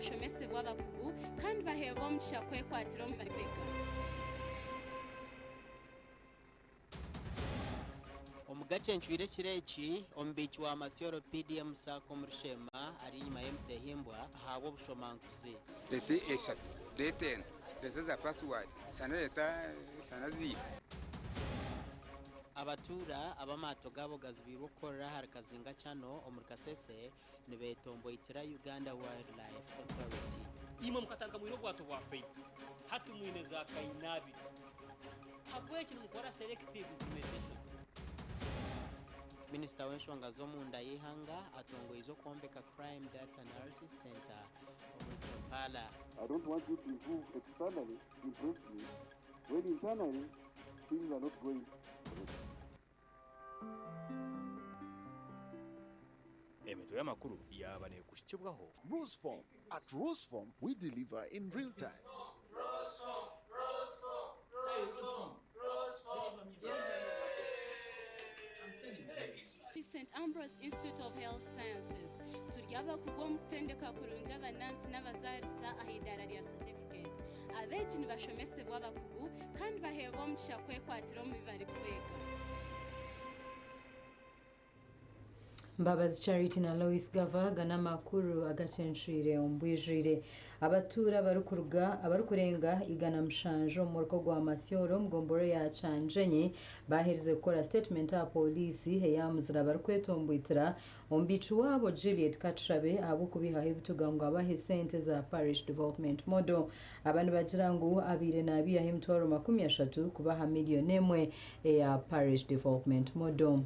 nibashomesebwa abakugu kandi baheebwa omugisha kwekwatira omu bi barikwega. Omu gacencwire ekiro eki, omubiiki wa Masyoro PDM Sacco omuri Sheema ari enyima y'emitehimbwa ahabw'obushomankuzi. Reeta eshatu, reeta ena, reeta za paasiwaadi, shana reeta shana ziiha. Abatuura abu amaato gaabo gazibiirwe okukorera ahari Kazinga Channel omuri Kasese nibetomboitira Uganda Wildlife Authority. Imwe mukatandika mwine obwato bwa faida, hati mwine za kainaabiri. Habweki nimukora selective implementation? Minisita w'enshonga z'omunda y'eihanga atongoize okwombeka Crime Data Analysis Centre omuri Kampala. I don't want you to improve externally to impress me when internally things are not going correctly. Emitwe y'amakuru yaaba neekuhikibwaho. Roseform. At Roseform, we deliver in real time. St Ambrose Institute of Health Sciences turi abakugu omu kutendeka kurungi abanansi n'abazaarisa aha idaara rya certificate. Abeegi nibashomesebwa abakugu kandi baheebwa omugisha kwekwatira omu bi barikwega. Mbabazi Charity na Lois Gava aga n'amakuru agacencwire omu bwijwire. Abatuura abarikuruga abarikurenga 107 omu muruka ogwa Masyoro omu gomborora eya Kyanjenyi baaherize kukora sitetimenti aha pooriisi eya Muzira barikwetomboitira omubiiki waabo Juliet Katushabe ahabw'okubaihaho ebituga ngu abahe sente za Parish Development Model. Aba nibagira ngu abaire naabaihaho emitwaro 30 kubaha miriyoni emwe eya Parish Development Model.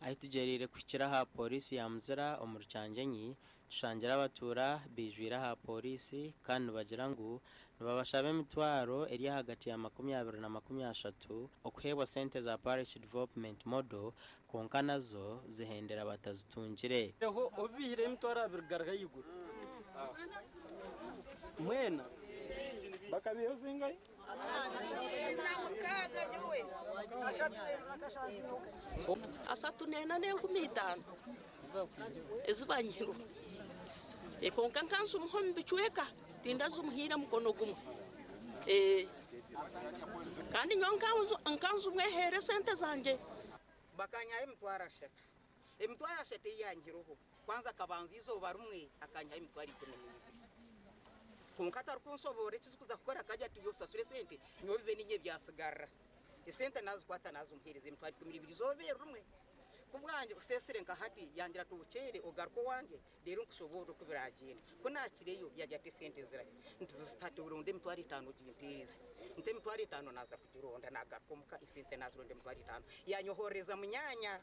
Ahi tugyereire kuhikira aha Pooriisi ya Muzira omuri Kyangyenyi, tushangire abatuura baijwire aha Pooriisi kandi nibagira ngu nibabashaba emitwaro eri ahagati ya 20 na 30 okuheebwa sente za Parish Development Model kwonka nazo zihendera batazitungire. Reho obiihire emitwaro abiri garuga ahaiguru mwena. Bakabiihaho zingahi? Ashatu n'ena n'enkumi itaano ezi banyihirweho. Kwonka nkanzimuha omu bicweka, tindazimuhaire mukono gumwe. Kandi nyowe nkanzimweheera esente zangye. Bakanyihaho emitwaro ashatu. Emitwaro ashatu ei yaanyihireho, kwanza akabanza eizooba rimwe akanyihaho emitwaro 12. Kwonka atarikunshoboorora eki zirikuza kukora akagira ati osasure esente nyowe bibe niinye byatsigarira. Esente naazikwata naazimuheereza emitwaro 12 eizooba eri rimwe. Ku bwangye buseesire nka hati yangira ati obukyere ogaruke owangye reero nkushoboorore oku biraagyenda. Ku naakireyo yaagira ati esente zirahi? Nti zitati ronda emitwaro etaano ogimpeereze. Nti emitwaro etaano naaza kugironda naagaruka omuka esente naazironda emitwaro etaano. Yaanyohorereza munyaanya.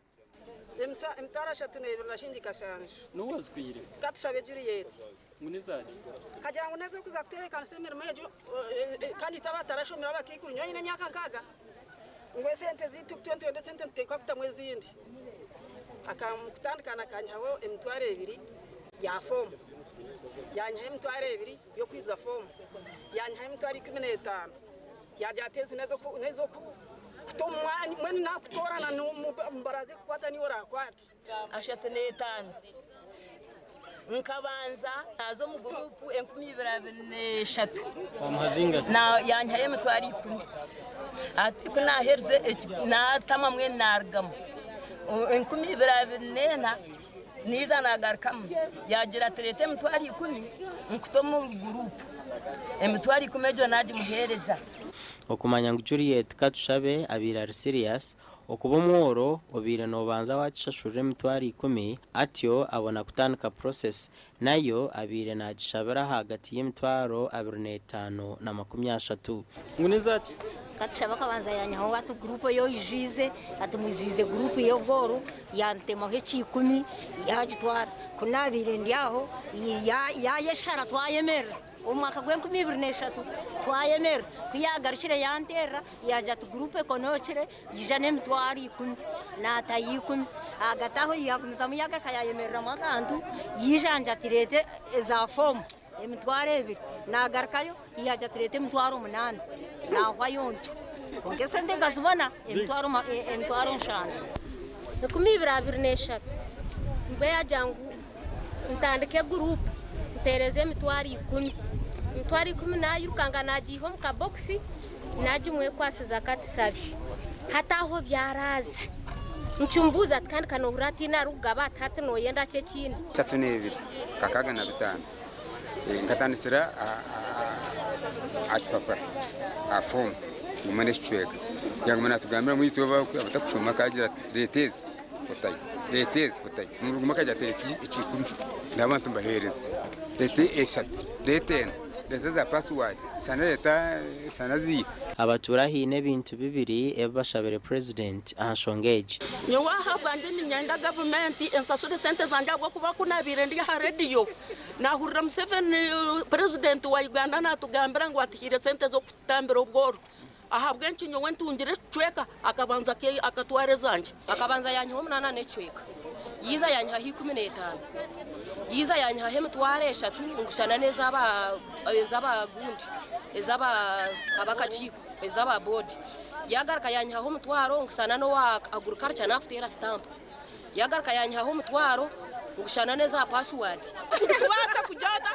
Emitwaro ashatu n'ebiri na shingi kashanju. N'oha ozikwire? Katushabe Juliet. Ngu n'ezaaki? Kagira ngu n'ez'okuza kutebeekanisa emirimo egyo kandi itwe abatarashomire abakaikuru nyowe nyine emyaka nkaaga ngu esente zaitu itwe nitwenda esente nituteekwa kutamu ezindi. Kutandika nakanyihaho emitwaro ebiri ya foomu, yanyihaho emitwaro ebiri y'okwijuza foomu, yanyihaho emitwaro 15. Yaagira ati, Ezi n'ez'okuta omu mwanya, mbwenu naakutoorana baraze kukwata niiwe oraakwate. Ashatu n'etaano. Nkabanza naaza omu guruupu 2023 yaanyihayo emitwaro ikumi. Hati ku naaherize naatama mbwenu naarugamu. 2024 naija naagarukamu yaagira ati reeta emitwaro ikumi nkute omu guruupu. Emitwaro ikumi egyo naagimuheereza. Okumanya ngu Juliet Katushabe abaire ari serious, okuba omworo obaire nobanza wakishashurira emitwaro ikumi atyo abona kutandika process nayo abaire nagishabira ahagati y'emitwaro 25 na 30. Ngu n'ezaki? Katushabe akabanza yanyihaho ati guruupu ei oijwize ati mwijwize guruupu y'obworo yantemaho ekiikumi yagitwara ku naabaire ndi aho yaayeshara twayemerera omu mwaka gw'enkumi ibiri n'eshatu twayemerera ku yaagarukire yanteerera yaagira ati guruupu ekonookire ija n'emitwaro ikumi naatayo ikumi ahagati aho yaagumizamu yaagaruka yaayemereramu akantu yaija yangira ati reeta eza foomu emitwaro ebiri naagarukayo yaagira ati reeta emitwaro munaana naahwayo ntyo kwonka esente nkazibona emitwaro 7. 2023. Nibwo yaagira ngu ntandike guruupu mpeereze 100,000. 100,000 naayirukanga naagiiha omu kabokisi naagimwekwasiza katisabe. Hati aho byaraaza. Nkimubuuza ati kandi ka noohurira hataine arikugaba ati hati nooyenda ki ekindi? 32, 65. Nkatandikira aha kipapura, aha foomu gumwe n'ekicweka. Yaaguma naatugambira ngu itwe abatakushoma akaagira ati reeta ezi otayo, reeta ezi otayo. Omurundi gumwe akagira ati reeta ekikumi n'abantu mbaheereze, reeta eshatu, reeta ena, reeta za paasiwaadi, shana reeta shana ziiha. Abatuura haine ebintu bibiri ebi bashabire Purezidenti aha nshonga egi. Nyowe aha bwangye niinyenda gavumenti ensasure sente zangye ahabw'okuba ku naabaire ndi aha rediyo naahurira Museveni purezidenti wa Uganda naatugambira ngu atuhaire sente z'okututambira obworo. Ahabw'enki nyowe ntungire ekicweka akabanza akatwara ezangye? Akabanza yaanyihaho omunaana n'ekicweka, yaija yaanyihaho 15, yaija yaanyihaho 30,000 ngushana n'ez'abagundi, ez'abakakiiko, ez'aba boodi. Yaagaruka yaanyihaho 1,000 ngusana n'owa agriculture naakuteera sitampu. Yaagaruka yaanyihaho 1,000 ngushana n'eza paasiwaadi. Tubaasa kugyota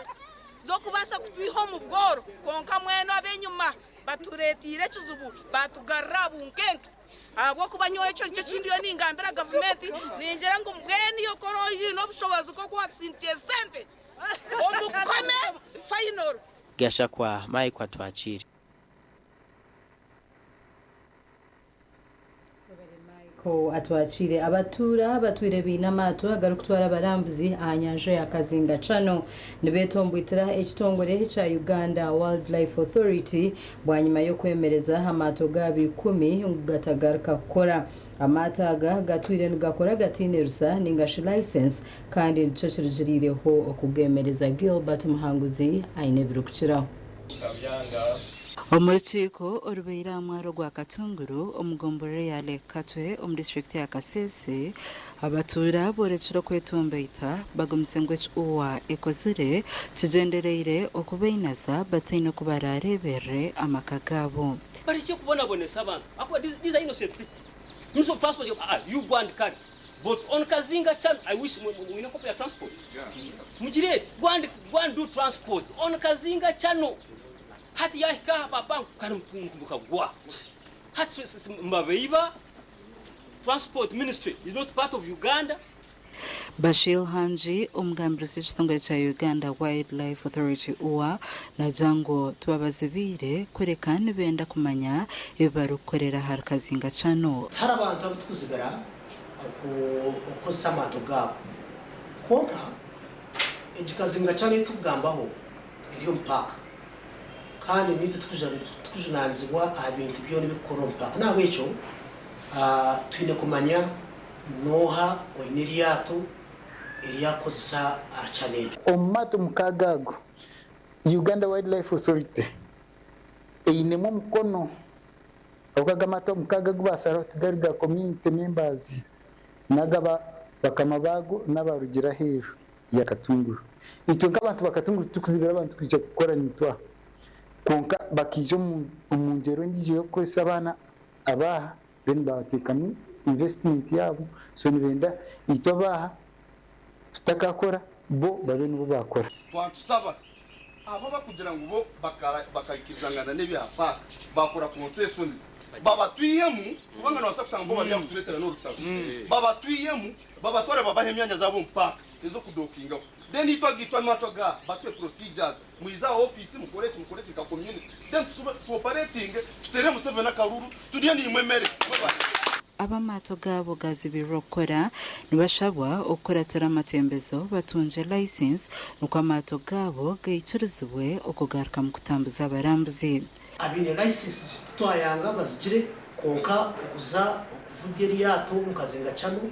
z'okubaasa kutwiha omu bworo, kwonka mwenu ab'enyima batureeteire ekizibu baatugarura aha bunkenke. Ahabw'okuba nyowe ekyo nikyo ki ndiyo ningambira gavumenti, ningira ngu mbwenu iwe ku oraabe oine obushoboorozi nk'oku watusindikire sente, omukome fayinoro. Gashakwa Mike Atwakire. Ko atwakiire abatuura abatwire baine amaato agarikutwara abarambuzi aha nyanja ya Kazinga Channel nibetomboitira ekitongore ekya Uganda Wildlife Authority bwanyima y'okwemereza amaato gaabo ikumi ngu gatagaruka kukora. Amaato aga gatwire nigakora gataine rusa ningashi license kandi nikyo kirugiriireho okugemereza. Gilbert Muhanguzi aine ebirikukiraho. Omu rukiiko orubaire aha mwaro gwa Katunguru omu gomborora eya Lake Katwe omu disiturikiti ya Kasese, abatuura boorekire okwetomboita bagumise ngu eki UWA ekozire kigyendereire okubainaza bataine oku baraareeberere amaka gaabo. Barekye kubonabonesa abantu ahakuba these are innocent people. Ministry of transport you go and carry boats on Kazinga channel I wish mwine copy ya transport mugireebe go and go and do transport on Kazinga channel hati yahika aha ba bank kandi mukagwa hati mbabeiba transport ministry is not part of Uganda. Bashir Hangi, omugambirizi w'ekitongore kya Uganda Wildlife Authority, UWA, naagira ngu tibabazibiire kureka nibenda kumanya ebi barikukorera ahari Kazinga Channel. Tihariho abantu abu turikuzibira okukozesa amaato gaabo. Kwonka egi Kazinga Channel ei turikugambaho eri omu paaka kandi naitwe tikujunaanizibwa aha bintu byona ebirikukorwa omu paaka. N'ahabw'ekyo twine kumanya N'oha oine eryato eri arikukozesa aha channel egyo? Omu maato mukaaga ago, Uganda Wildlife Authority einemu omukono ahabw'okuba ago amaato mukaaga agu baasharaho tigari ga community members, n'aga bakama baago n'abarugire aheeru ya Katunguru. Itwe nk'abantu ba Katunguru titurikuzibira abantu kwija kukora naitwe aha kwonka bakaija omu ngyero endiijo ey'okukozesa abaana ab'aha Then bateekamu investment yaabo so nibenda itwe abaaha tutakakora bo babe nibo baakora. Twatusaba abo abakugira ngu bo bakaikirizangana n'ebya paaka baakora concessions babatwihemu kubanga nobaasa kushanga bo bari aha kutureetera n'orutaro babatwihemu babatware babahe emyanya zaabo omu paaka ez'okudokingaho then itwe agaitwe amaato aga batuhe procedures Mwije aha ofiisi mukore eki mukore eki nka community then tu operatinge tuteere Museveni akaruru turye naimwe emere. Mwebare. Ab'amaato gaabo gazibiirwe okukora nibashabwa okukuratira amatembezo batungye license nikwo amaato gaabo gaikirizibwe okugarukamu kutambuza abarambuzi. Abaine license titwayanga bazigire kwonka okuza okuvuga eryato omu Kazinga Channel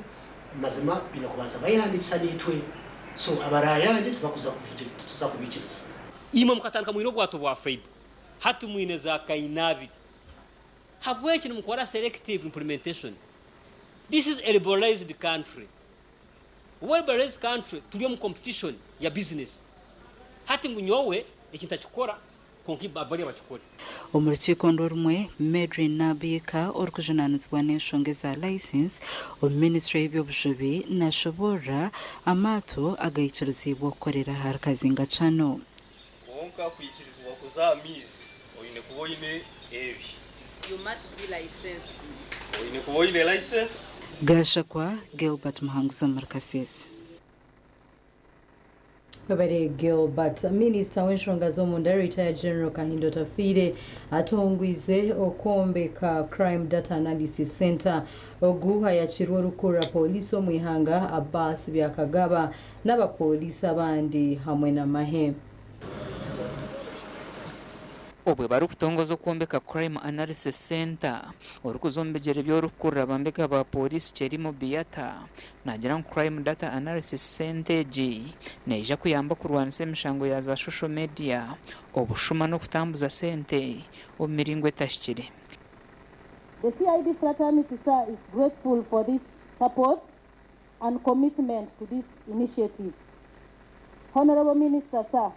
Mazima baine kubanza bayehandiikisa naitwe so abaraayangye tibakuza tituza kubaikiriza. Imwe mukatandika mwine obwato bwa fibre, hati mwine za kainaabiri. Habweki nimukora selective implementation? This is a liberalized country. Obu liberalized country turi omu competition ya business. Hati ngu nyowe eki ntakikora kwonka bariya bakikore. Omu rukiiko nirwo rumwe, Medrine Nabiika orikujunaanizibwa n'enshonga eza layisinsi omu minisiture y'eby'obujubi nashoboorora amaato agaikiriziibwe okukorera ahari Kazinga Channel. Kwonka kwikirizibwa kuza aha maizi oine kuba oine ebi. You must be licensed. Oine kuba oine license. Gashakwa Gilbert Muhanguzi omuri Kasese. Webare Gilbert. Minisita w'enshonga z'omunda Retired General Kahinda Otafiire atongwize okwombeka Crime Data Analysis Centre. Ogu ayakirwe orikukurira pooriisi omu ihanga Abbas Byakagaba n'abapooriisi abandi hamwe n'amahe. Obwe barikutongoza okwombeka Crime Analysis Centre, orikuza omu bigyere by'orikukurira bambega ba Pooriisi Chelimo Biata naagira ngu Crime Data Analysis Centre egi neija kuyamba okurwanisa emishango ya za social media, obushuma n'okutambuza sente omu miringo etahikire. The CID fraternity sir is grateful for this support and commitment to this initiative. Honourable Minister sir,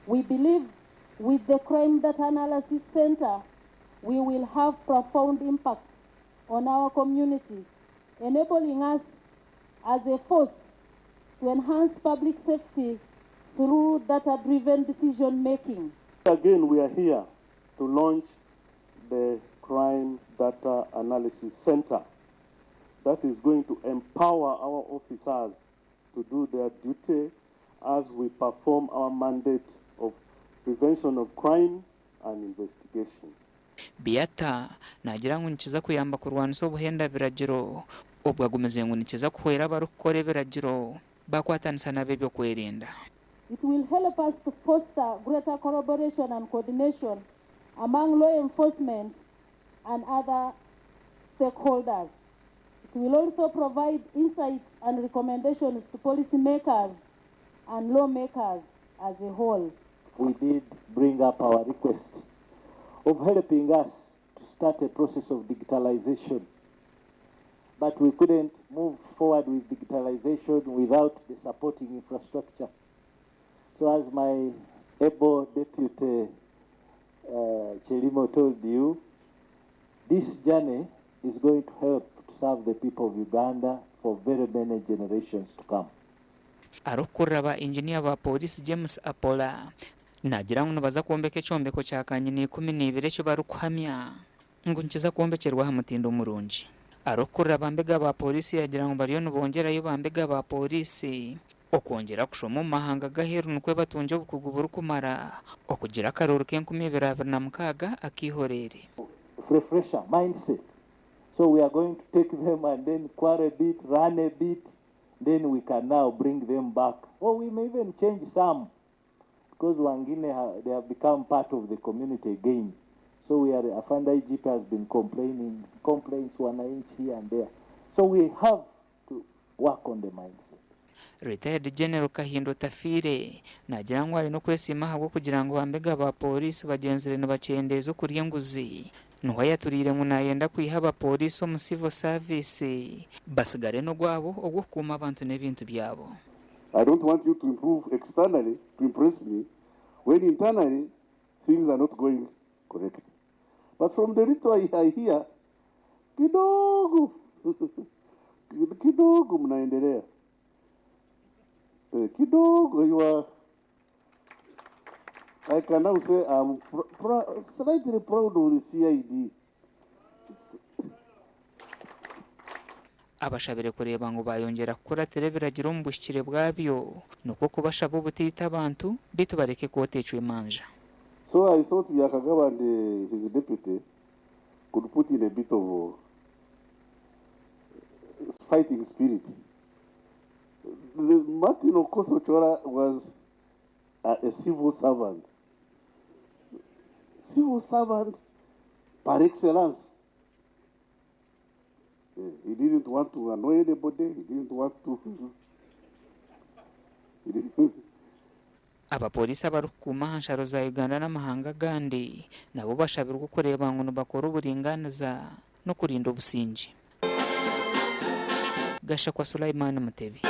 we believe with the Crime Data Analysis Centre we will have profound impact on our community, enabling us as a force to enhance public safety through data-driven decision making. Again, we are here to launch the Crime Data Analysis Center that is going to empower our officers to do their duty as we perform our mandate of prevention of crime and investigation. Biata naagira ngu nikiza kuyamba kurwanisa obuhenda biragiro obwo agumize ngu nikiza kuhwera abarikukora ebiragiro bakwatanisa n'ab'ebyokwerinda. It will help us to foster greater collaboration and coordination among law enforcement and other stakeholders. It will also provide insights and recommendations to policymakers and lawmakers as a whole. We did bring up our request of helping us to start a process of digitalization. But we couldn't move forward with digitalization without the supporting infrastructure. So as my able deputy Chelimo told you, this journey is going to help to serve the people of Uganda for very many generations to come. Arikukurira ba inginiya ba Pooriisi James Apola naagira ngu nibaza kwombeka ekyombeko kya kanyina 12 eki barikuhamya ngu nikiza kwombekyerwa aha mutindo murungi. Arikukurira bambega ba Pooriisi yaagira ngu bariyo nibongyerayo bambega ba Pooriisi okwongyera kushoma omu mahanga g'aheeru nikwo batungye obukugu burikumara okugira akaruuru k'e 2026 ak'ihoreere. Refresher mindset. So we are going to take them and then quarry a bit, run a bit, then we can now bring them back. Or we may even change some because wangine they have become part of the community again. So we are, Afande IGP has been complaining, complaints wananchi here and there. So we have to work on the mindset. Retired General Kahinda Otafiire naagira ngu aine okwesiima ahabw'okugira ngu bambega ba pooriisi bagyenzire nibakyendeeza okurya enguzi. Niho ayaturiire ngu nayenda kwiha abapooriisi omu civil service basigare n'ogwabo ogw'okukuuma abantu n'ebintu byabo. I don't want you to improve externally to impress me when internally things are not going correct. But from the little I hear, kidogo kidogo mnaendelea kidogo you are I can now say I'm slightly proud of the CID. Abashabire kureeba ngu bayongyera kukuratira ebiragiro omu buhikire bwabyo nikwo kubashaba obutiita abantu beitu bareke koota emanja. So I thought Byakagaba and his deputy could put in a bit of fighting spirit. The Martin Okoth Ochola was a civil servant. Civil servant par excellence. He didn't want to annoy anybody. He didn't want to. He didn't. Abapoliisi abarikukuuma aha nsharo za Uganda n'amahanga agandi nabo bashabirwe kureeba ngu nibakora oburingaaniza n'okurinda obusingye. Gashakwa Sulaiman Mutebi.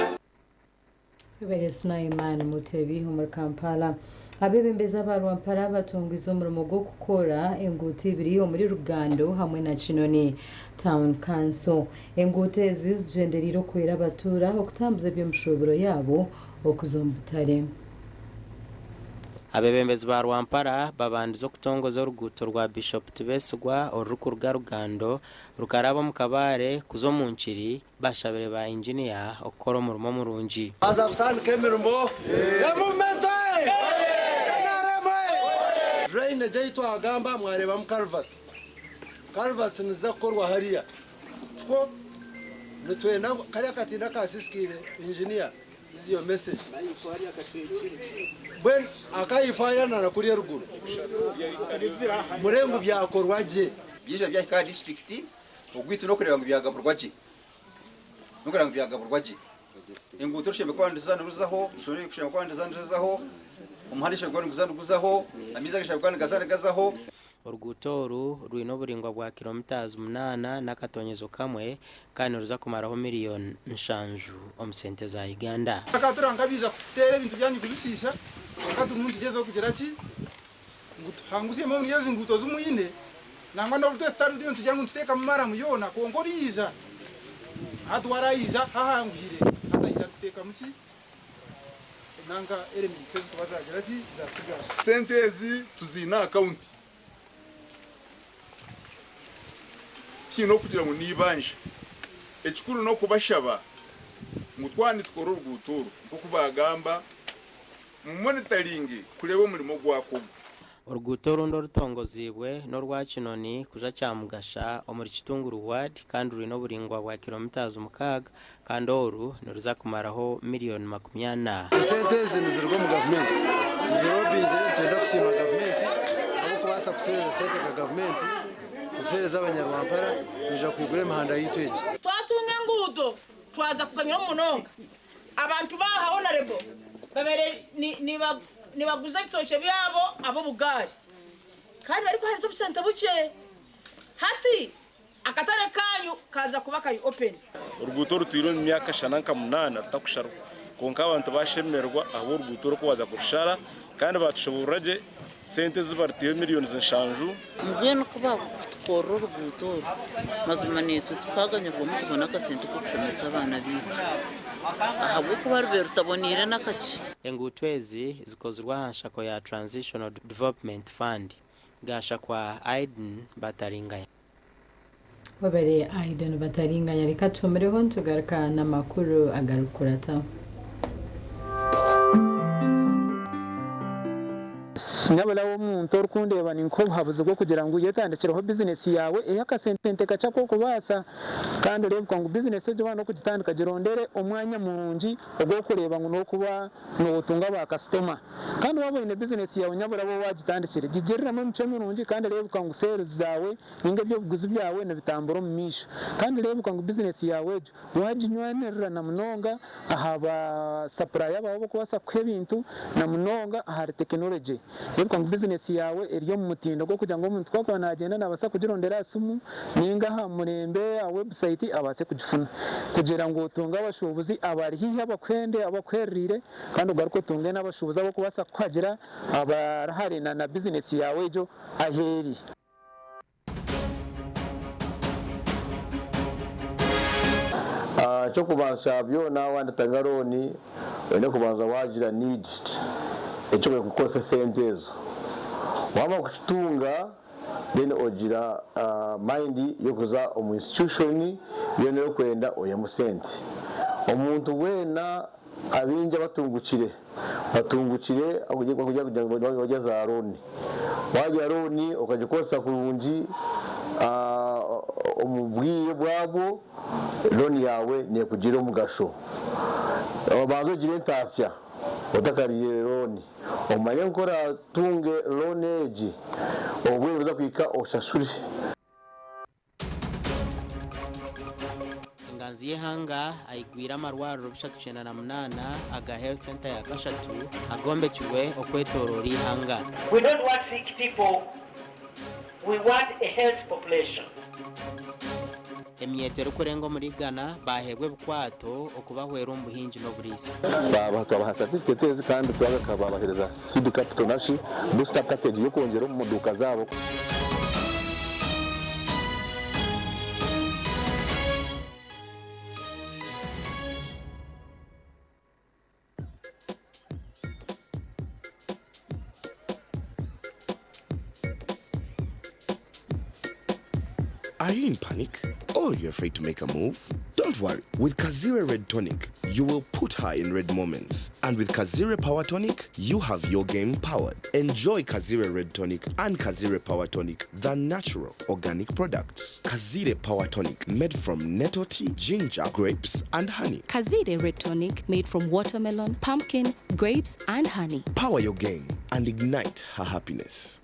Webale Sulaiman Mutebi omuri Kampala. Abebembezi aba Rwampara batongwize omurimo gw'okukora enguuto ibiri omuri Rugando hamwe na Kinoni Town Council. Enguuto ezi zigyendereire okuhwera abatuura okutambuza eby'emishuuburo yaabo okuza omu butare. Abebembezi ba Rwampara babandize okutongoza oruguuto rwa Bishop Tibesigwa orurikuruga Rugando rukaraba omu Kabale kuza omu Nkiri bashabire ba inginiya okukora omurimo murungi. Twaza kutandika emirimo ya movement NRM. Drainage ei twagamba mwareebamu culverts. Culverts niziza kukorwa hariya. Tikwo? Nitwenda ngu kariya akatindo akasiisikaire engineer this is your message. Mbwenu akaifo hariya na kuriya eruguru mureebe ngu byakorwa gye. Byaija byahika aha disiturikiti, ogwaitu n'okureeba ngu byagaburwa gye. N'okureeba ngu byagaburwa gye. Enguuto rushemereire kuba niruza niruzaho, eishomero rishemereire kuba niriza nirizaho, omuhanda gushemereire kuba niguza niguzaho, amaizi agashemereire kuba nigaza nigazaho. Oruguuto oru rwine oburaingwa bwa kilometres munaana n'akatonyezo kamwe kandi niruza kumaraho miriyoni nshanju omu sente za Uganda. Akatura nkabiija kuteera ebintu byanyu kubishiisha, kwonka turimu nitugyezaho kugira ki? Ngu tuhangusyemu omuri ezi nguuto zi mwine, nangwa n'obu twe tutariyo nitugira ngu nituteekamu maramu yoona, kwonka oriija hati we araija hahanguhire, hati aija arikuteekamu ki? Nanka elements ezikuba zagira ki? Zasigara. Sente ezi tuziine aha kaunti tihaine orikugira ngu n'eibanja. Ekikuru n'okubashaba ngu twaba nitukora oruguuto oru nk'oku baagamba, mumonitaringe kureeba omurimo gwakorwa. Oruguuto orundi orutongoziibwe n'orwa Kinoni kuza Kyamugasha omuri Kitunguru Ward kandi rwine oburaingwa bwa kilometres mukaaga kandi oru niruza kumaraho miriyoni 40. Esente ezi niziruga omu gavumenti, tuzirobingire. Nitwenda kusiima gavumenti ahabw'okubaasa kutuheereza esente nka gavumenti kuziheereza abanyarwampara kwija kwigura emihanda yaitu egi. Twatunga enguudo twaza kuganywamu munonga. Abantu baaha Honourable babaire nibaguza ebitookye byabo ab'obugaari kandi barikubaheereza obusente bukye. Hati akatare kanyu kaaza kuba kari open. Oruguuto orutwire omu myaka shana nka munaana rutakusharwa kwonka abantu bashemererwa ahabw'oruguuto oru kubanza kurushara kandi batushoboorora gye sente ezi barutaireho miriyoni nshanju. Mbwenu ku baakutukorera oruguuto oru, mazima naitwe tukaaganyirwamu tubone akasente k'okushomesa abaana baitu ahabw'okuba rubaire rutaboneire n'akakye. Enguuto ezi zikozirwe aha nshako ya Transitional Development Fund gashakwa Aiden Bataringaya. Webare Aiden Bataringaya reka tuhumireho nitugaruka n'amakuru agarikukurataho. Nyabura w'omuntu orikundeeba ninkuha obuhabuzi bw'okugira ngu yetandikireho bizinesi yaawe ey'akasente kakye aku orikubaasa kandi oreebeka ngu bizinesi egyo waaba n'okugitandika girondere omwanya murungi ogw'okureeba ngu n'okuba nootunga baakasitoma. Kandi waaba oine bizinesi yaawe nyabura waaba waagitandikire gigiriremu emicwe mirungi kandi reebeka ngu seeruzi zaawe ninga eby'obuguzi byawe nibitambura omu maisho. Kandi reebeka ngu bizinesi yaawe egyo Waaginywanirira na munonga aha ba sapuraya baawe abarikubaasa kukuha ebintu na munonga ahari tekinologye. Reebeka ngu bizinesi yaawe eri omu mutindo gw'okugira ngu omuntu ku arikuba naagyenda naabaasa kugirondera aha simu ninga aha murembe aha webusayiti abaase kugifuna. Kugira ngu otunge abashuubuzi abari haihi abakuhende abakuhereriire kandi ogaruke otunge n'abashuubuzi abarikubaasa kukuhagira abari hare na bizinesi yaawe egyo ahu eri. Eky'okubanza kya byona waandatanga looni oine kubanza waagira need eki orikukozesa esente ezo. Waamara kukitunga then ogira mind y'okuza omu institution yoona ei orikwenda oihemu sente. Omuntu weena abaingi abatungukire, batungukire ahabw'okugira ngu nibarya za looni. Waarya looni okagikozesa kurungi omu bwire bwabwo, looni yaawe neekugirira omugasho. Obanze ogire entaasya otakariire looni, omanye ngu ku oraatunge looni egi, obwire nibuza kuhika oshashure. Enganzi y'eihanga aigwire amarwariro 398 aga Health Centre ya kashatu agombekirwe okwetoroora eihanga. We don't want sick people, we want a healthy population. Emyeto erikurenga omuri igana baheebwa ebikwato okubahwera omu buhingi n'oburiisa. Twabaha certificate ezi kandi twabahereza seed capital nashi booster package y'okwongyera omu muduuka zaabo. Are you in panic? Or you're afraid to make a move? Don't worry. With Kazire Red Tonic, you will put her in red moments. And with Kazire Power Tonic, you have your game powered. Enjoy Kazire Red Tonic and Kazire Power Tonic, the natural organic products. Kazire Power Tonic, made from nettle tea, ginger, grapes, and honey. Kazire Red Tonic made from watermelon, pumpkin, grapes, and honey. Power your game and ignite her happiness.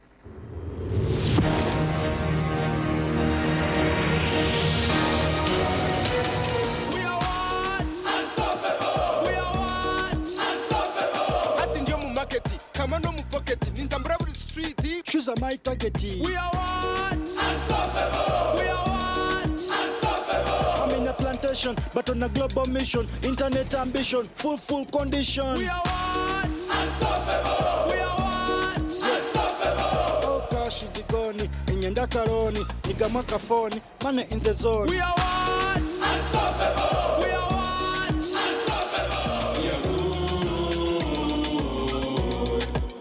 Ati ndi omu market kama no mu pocket nintambura buri street. Shoes are my target. We are what? Unstoppable. We are what? Unstoppable. I'm in a plantation but on a global mission, internet ambition, full condition. We are what? Unstoppable. We are what? Unstoppable. All cash is gone, inyenda karoni, nigama kafoni, money in the zone. We are what? Unstoppable. We are what? Unstoppable. We are good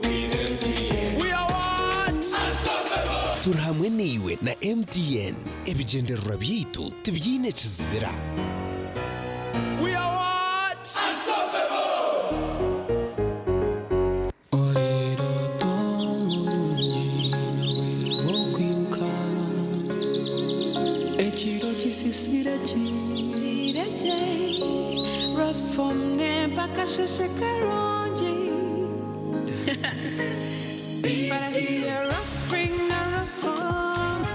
with MTN. We are what? Unstoppable. Turi hamwe naiwe na MTN ebigyendererwa byaitu tibyine kizibira. We are what? Unstoppable. Ekiro kisisire kireje Rosfom mpaka sheshe karungi Barahiriye Rospring na Rosfom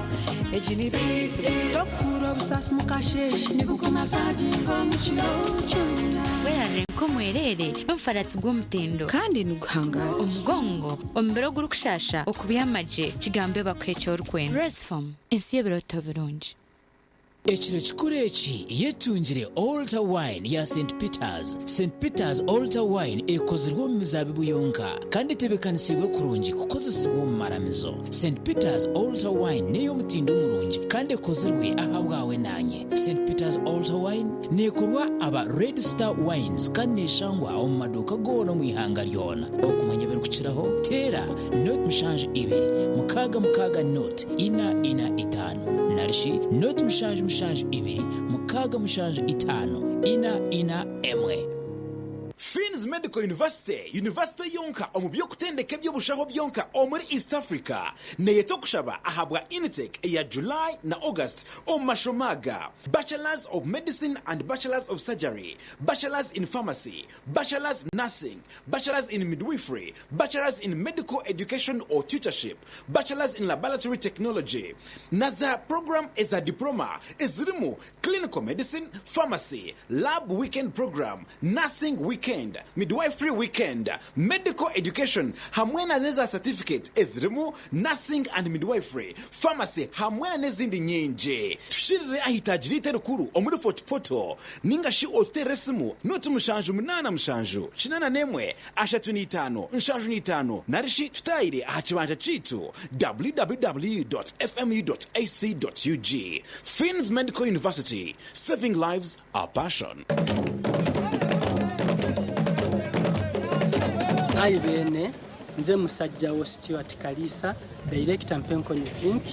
Ejini biti Tokura obusasi mukasheshe nikukumasaginga omukiro kyonna. Werarire nk'omwerere n'omufaratsi gw'omutindo kandi niguhangara omugongo omubiri ogurikushasha okubyamagye kigambe bakuha ekyorikwenda. Resfom ensi y'ebiroto birungi. Ekiro kikuru eki yetungire Altar Wine ya St Peters. St Peters Altar Wine ekozirwe omu mizaabibu yonka kandi etebeekanisiibwe kurungi kukozesibwa omu maramizo. St Peters Altar Wine n'ey'omutindo murungi kandi ekozirwe ahabwawe naanye. St Peters Altar Wine neekorwa aba Red Star Wines kandi neeshangwa omu maduuka goona omu ihanga ryona. Okumanya ebirikukiraho teera 0 mushanju ibiri mukaaga mukaaga 0 ina ina itaano narishi 0 mushanju mushanju ibiri mukaaga mushanju itaano ina ina emwe. Fins Medical University, University yonka omu by'okutendeka eby'obushaho byonka omuri East Africa, neyeta okushaba ahabwa intake eya July na August omu mashomo aga, Bachelors of Medicine and Bachelors of Surgery, Bachelors in Pharmacy, Bachelors Nursing, Bachelors in Midwifery, Bachelors in Medical Education or Tutorship, Bachelors in Laboratory Technology, na za program eza Diploma ezirimu Clinical Medicine, Pharmacy, Lab Weekend Program, Nursing Weekend, Midwifery Weekend, Medical Education hamwe na neza certificate ezirimu Nursing and Midwifery, Pharmacy hamwe na n'ezindi nyingi. Tushirire ahitagirite rukuru omuri Fort Portal ninga shi otuterere esimu noti 7 8 7 81 35 75 narishi tutayire aha kibanja kiitu www.fmu.ac.ug. Fins Medical University, saving lives, our passion. Ayi beene, nze musajja wo Stuart Kalisa, Director Mpenkoni Drink,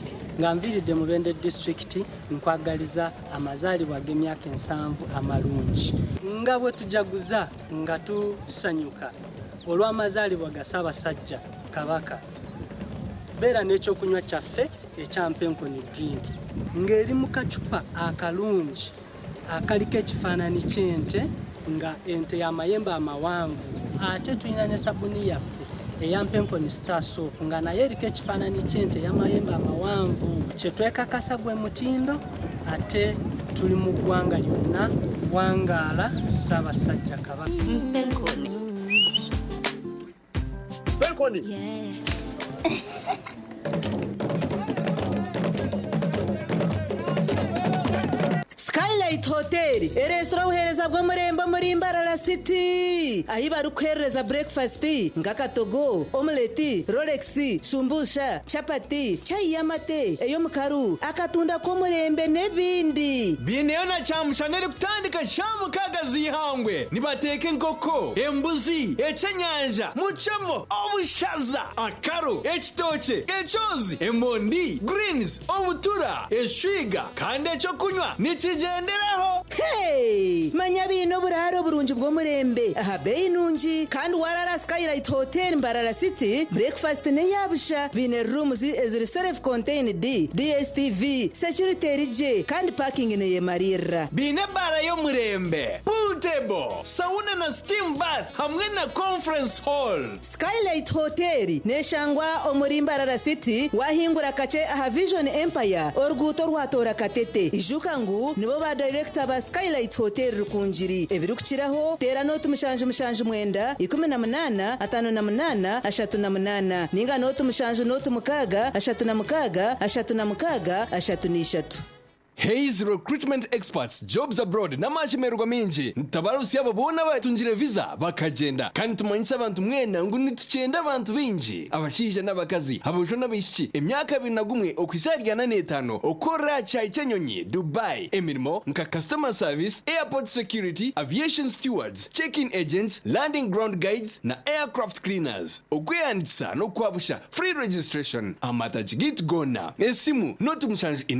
nga nviiridde Mubende District, nkwagaliza amazaalibwa ag'emyaka 70 amalungi. Nga bwe tujaguza nga tusanyuka olw'amazaalibwa ga Ssaabasajja Kabaka, beera n'ekyokunywa kyaffe ekya Mpenkoni Drink ng'eri mu kacupa akalungi akaliko ekifaananyi ky'ente, nga ente y'amayembe amawanvu. Ate tulina ne sabuni yaffe eya Mpenkoni Star Soap nga naye eriko ekifaananyi ky'ente ey'amayembe amawanvu. Kye twekakasa gwe mutindo, ate tuli mu ggwanga lyonna. Wangaala Ssaabasajja Kabaka. Mpenkoni. Mpenkoni. Hotel ereetsire obuheereza bw'omurembe omuri Mbarara City ahi barikuheerereza breakfast nk'akatogo, omelette, rolex, shumbusha, chapati, chai y'amate, ey'omukaru, akatunda k'omurembe n'ebindi. Biineyo na kyamushana erikutandika shaaha mukaaga z'eihangwe. Nibateeka enkoko, embuzi, ekyenyanja, muchomo, obushaza, akaro, ekitookye, ekyozi, emondi, greens, obutura, eshwiga kandi ekyokunywa nikigyenderaho. Hey! Manya biine oburaaro burungi bw'omurembe aha beeyi nungi kandi waraara Skylight Hotel Mbarara City, breakfast n'eya busha. Biine rooms eziri self contained, DSTV, security eri gye kandi parking neyemariirira. Biine ebaara y'omurembe, pool table, sauna na steam bath hamwe na conference hall. Skylight Hotel neshangwa omuri Mbarara City wahingura kakye aha Vision Empire oruguuto orwatoora Katete. Ijuka ngu nibo ba dayirekita ba Skylight Hotel Rukungiri. Ebirikukiraho teera nooti 779 18 58 38 ninga nooti 7 nooti 6 36 36 33. Hays Recruitment Experts, Jobs Abroad n'amashemererwa maingi nitutabarutsya abo boona abatungire visa bakagyenda. Kandi nitumanyisa abantu mwena ngu nitukyenda abantu baingi, abashaija n'abakazi, aboojo n'abaishiki, emyaka 21 okuhitsya ahari 45 okukorera aha kishaayi ky'enyonyi, Dubai, emirimo nka Customer Service, Airport Security, Aviation Stewards, Check-in Agents, Landing Ground Guides na Aircraft Cleaners. Okwehandiikisa n'okwabusha, Free registration, aha matagi gaitu goona, esimu, 074 0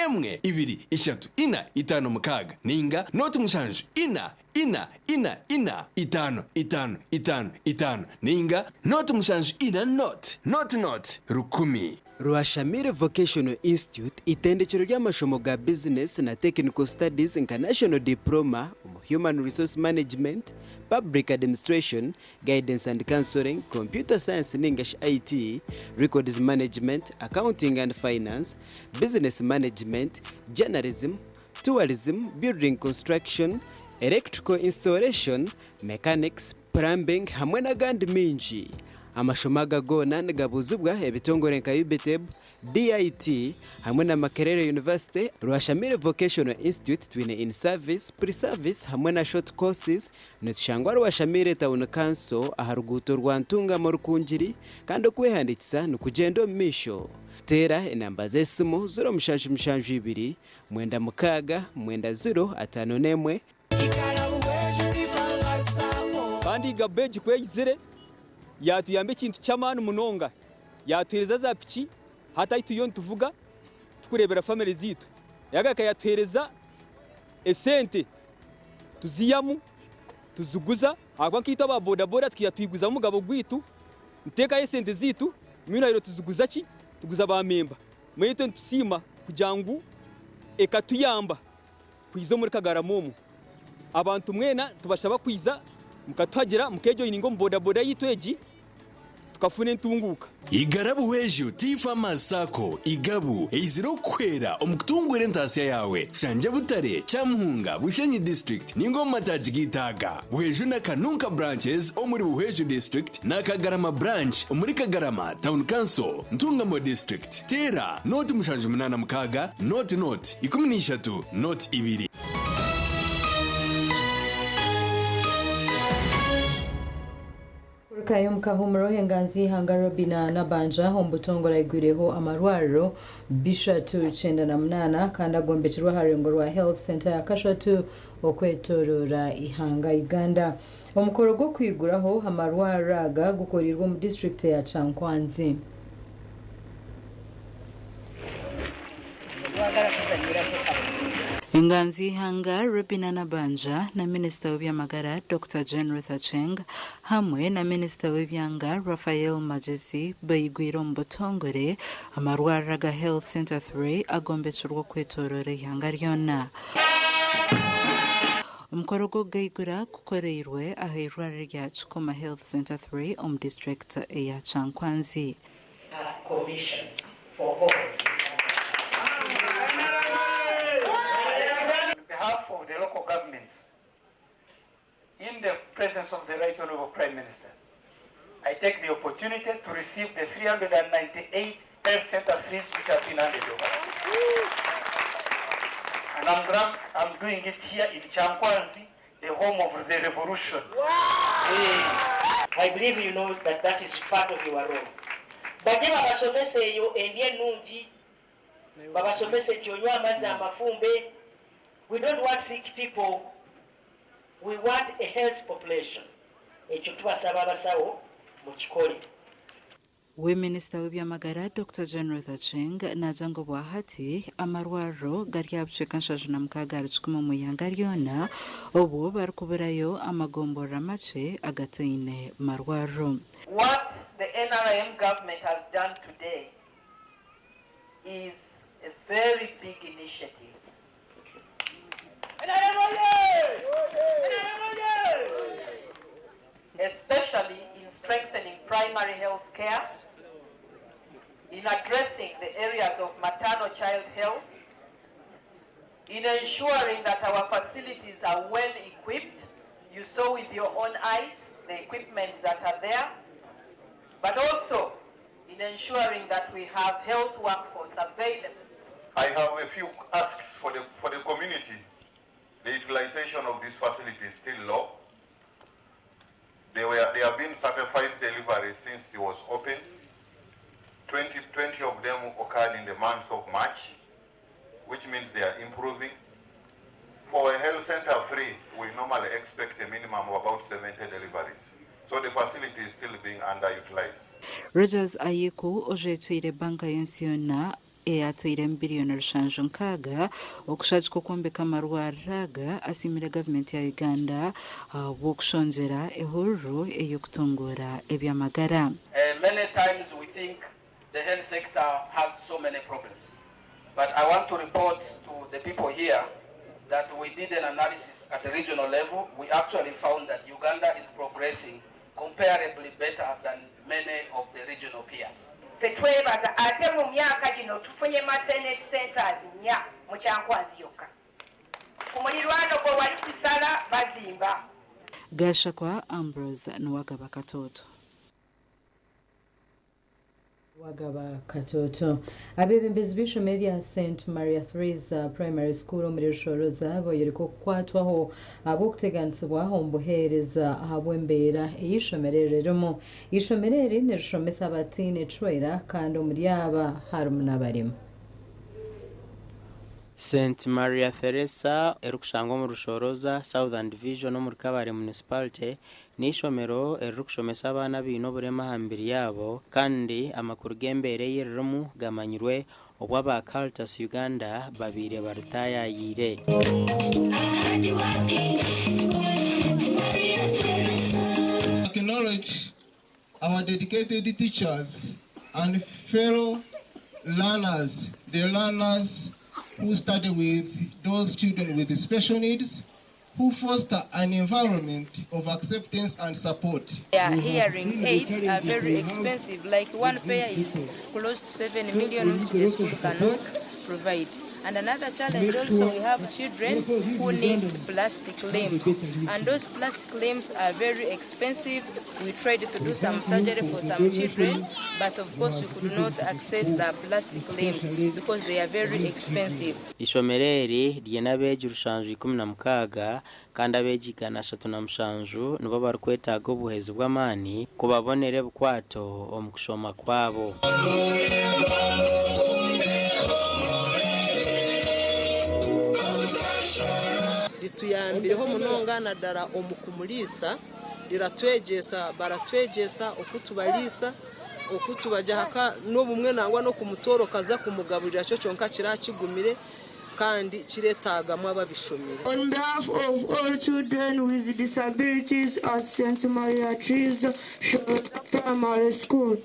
1 2 3 4 5 6 ninga 0 7 4 4 4 4 5 5 5 5 ninga 0 7 4 0 0 0 1000. Rwashamire Vocational Institute itendekero ry'amashomo ga business na technical studies nka National Diploma omu Human Resource Management, Public Administration, Guidance and Counseling, Computer Science ningashi IT, Records Management, Accounting and Finance, Business Management, Journalism, Tourism, Building Construction, Electrical Installation, Mechanics, Plumbing hamwe n'agandi mingi. Amashomo aga goona nigabuuzibwa ebitongore nka UBTEB, DIT hamwe na Makerere University. Rwashamire Vocational Institute twine in service, pre-service hamwe na short courses. Nitushangwa Rwashamire Town Council aha ruguuto rwa Ntungamo Rukungiri kandi okwehandiikisa nikugyenda omu maisho. Teera enamba z'esimu 0772 96 90 51. Kandi Igabu egi ku eyizire yatuyamba ekintu ky'amaani munonga, yatuheereza za piki hati ahi turiyo nituvuga tukureebera famire zaitu. Yagaruka yatuheereza esente tuzihamu tuziguza ahabw'okuba nkaitwe aba bodaboda tukiiha twiguzamu omugabo gwaitu, nituteekayo esente zaitu mbwenu tuziguza ki? Tuguza baamemba. Mbwenu itwe nitusiima kugira ngu ekatuyamba kwiza omuri Kagarama omu. Abantu mwena nitubashaba kwiza mukatuhagira mukejoyininga omu bodaboda yaitu egi tukafuna entunguuka. Igarabu Hweju Tea Farmers Sacco, Igabu, eizire okukuhwera omu kutunguura entaasya yaawe. Shangye Butare, Kyamuhunga, Bushenyi District ninga omu mataagi g'eitaaga. Buhweju na Kanunka Branches omuri Buhweju District na Kagarama Branch omuri Kagarama Town Council, Ntungamo District. Teera 0786 00 13 02. Kurukayo omu kahuumuro, enganzi y'eihanga Robinah Nabbanja omu butongore aigwireho amarwariro 398 kandi agombekirwe aha rurengo rwa Health Centre ya kashatu okwetorora ihanga Uganda. Omukoro gw'okwiguraho amarwariro aga gukoreirwe omu disiturikiti ya Kyankwanzi. Enganzi y'eihanga Robinah Nabbanja na minisita w'eby'amagara Dr. Jane Ruth Aceng hamwe na minisita w'ebyanga Raphael Magyezi baigwire omu butongore amarwariro aga Health Centre 3 agombekirwe okwetorora eihanga ryona. Omukoro gw'okugaigura gukoreirwe aha irwariro rya Kikoma Health Centre 3 omu disiturikiti eya Kyankwanzi. Commission for all. On behalf of the local governments, in the presence of the Right Honorable Prime Minister, I take the opportunity to receive the 398 health center threes which have been handed over. And I'm glad I'm doing it here in Kyankwanzi, the home of the revolution. I believe you know that that is part of your role. Bajje babasomese eyo endya ennungi, babasomese nti onywa amazzi amafumbe. We don't want sick people. We want a health population. Ekyo tubasaba abasawo mukikole. We minisita w'ebyamagara Dr Jane Ruth Aceng naagira ngu obwahati amarwariro gari aha bucweka 76 ahari 100 omu ihanga ryona obwo barikuburayo amagomborora makye agataine marwariro. What the NRM government has done today is a very big initiative. Especially in strengthening primary health care, in addressing the areas of maternal child health, in ensuring that our facilities are well equipped. You saw with your own eyes the equipment that are there, but also in ensuring that we have health workforce available. I have a few asks for the community. The utilization of this facility is still low. There have been 35 deliveries since it was opened. 20 of them occurred in the month of March, which means they are improving. For a health center free, we normally expect a minimum of about 70 deliveries. So the facility is still being underutilized. Rogers Ayiku ojwekiire banka y'ensi yoona eyataire biliyoni 76 okushagika okwombeka amarwariro aga asiimire gavumenti ya Uganda ahabw'okushongyera ehururu ey'okutunguura ebyamagara. Many times we think the health sector has so many problems, but I want to report to the people here that we did an analysis at the regional level. We actually found that Uganda is progressing comparably better than many of the regional peers. Fetwebaza ate mu myaka gino tufunye maternity centers 4 mu Kyankwanzi yokka. Ku mulirwano gwe wali Kisala bazimba. Gashakwa Ambrose Nuwagaba Katoto. Wagaba Katoto. Abebembezi b'ishomero rya St Maria Theresa Primary School omuri Rushoroza boyoreka okukwatwaho ahabw'okuteganisibwa omu buheereza ahabw'embeera ey'ishomero ririmu. Ishomero eri nirishomesa abataine ecwera kandi omuri aba harimu n'abarimu. St Maria Theresa erikushangwa omu Rushoroza Southern Division omuri Kabale Municipality n'ishomero eririkushomesa abaana abaine oburema aha mibiri yaabo kandi amakuru g'embeera ei ririmu gamanyirwe obu aba Caritas Uganda babaire baritayayiire. Acknowledge our dedicated teachers and fellow learners, the learners who study with those children with special needs, who foster an environment of acceptance and support. Yeah, hearing aids are very expensive. Like one pair is close to 7 million, which the school cannot provide. And another challenge also, we have children who need plastic limbs. And those plastic limbs are very expensive. We tried to do some surgery for some children, but of course we could not access the plastic limbs because they are very expensive. Ishomero eri ryine abeegi 716 kandi abeegi 137 nibo barikwetaaga obuhwezi bw'amaani kubabonera ebikwato omu kushoma kwabo. Rituyambireho munonga naddala omu kumuriisa, riratwegyesa, baratwegyesa okutubariisa, okutubajahaka n'obumwe nangwa n'okumutorokaza kumugaburira kyo kyonka kirakigumire kandi kiretagamu ababishomire. On behalf of all children with disabilities at St. Maria Theresa Primary School,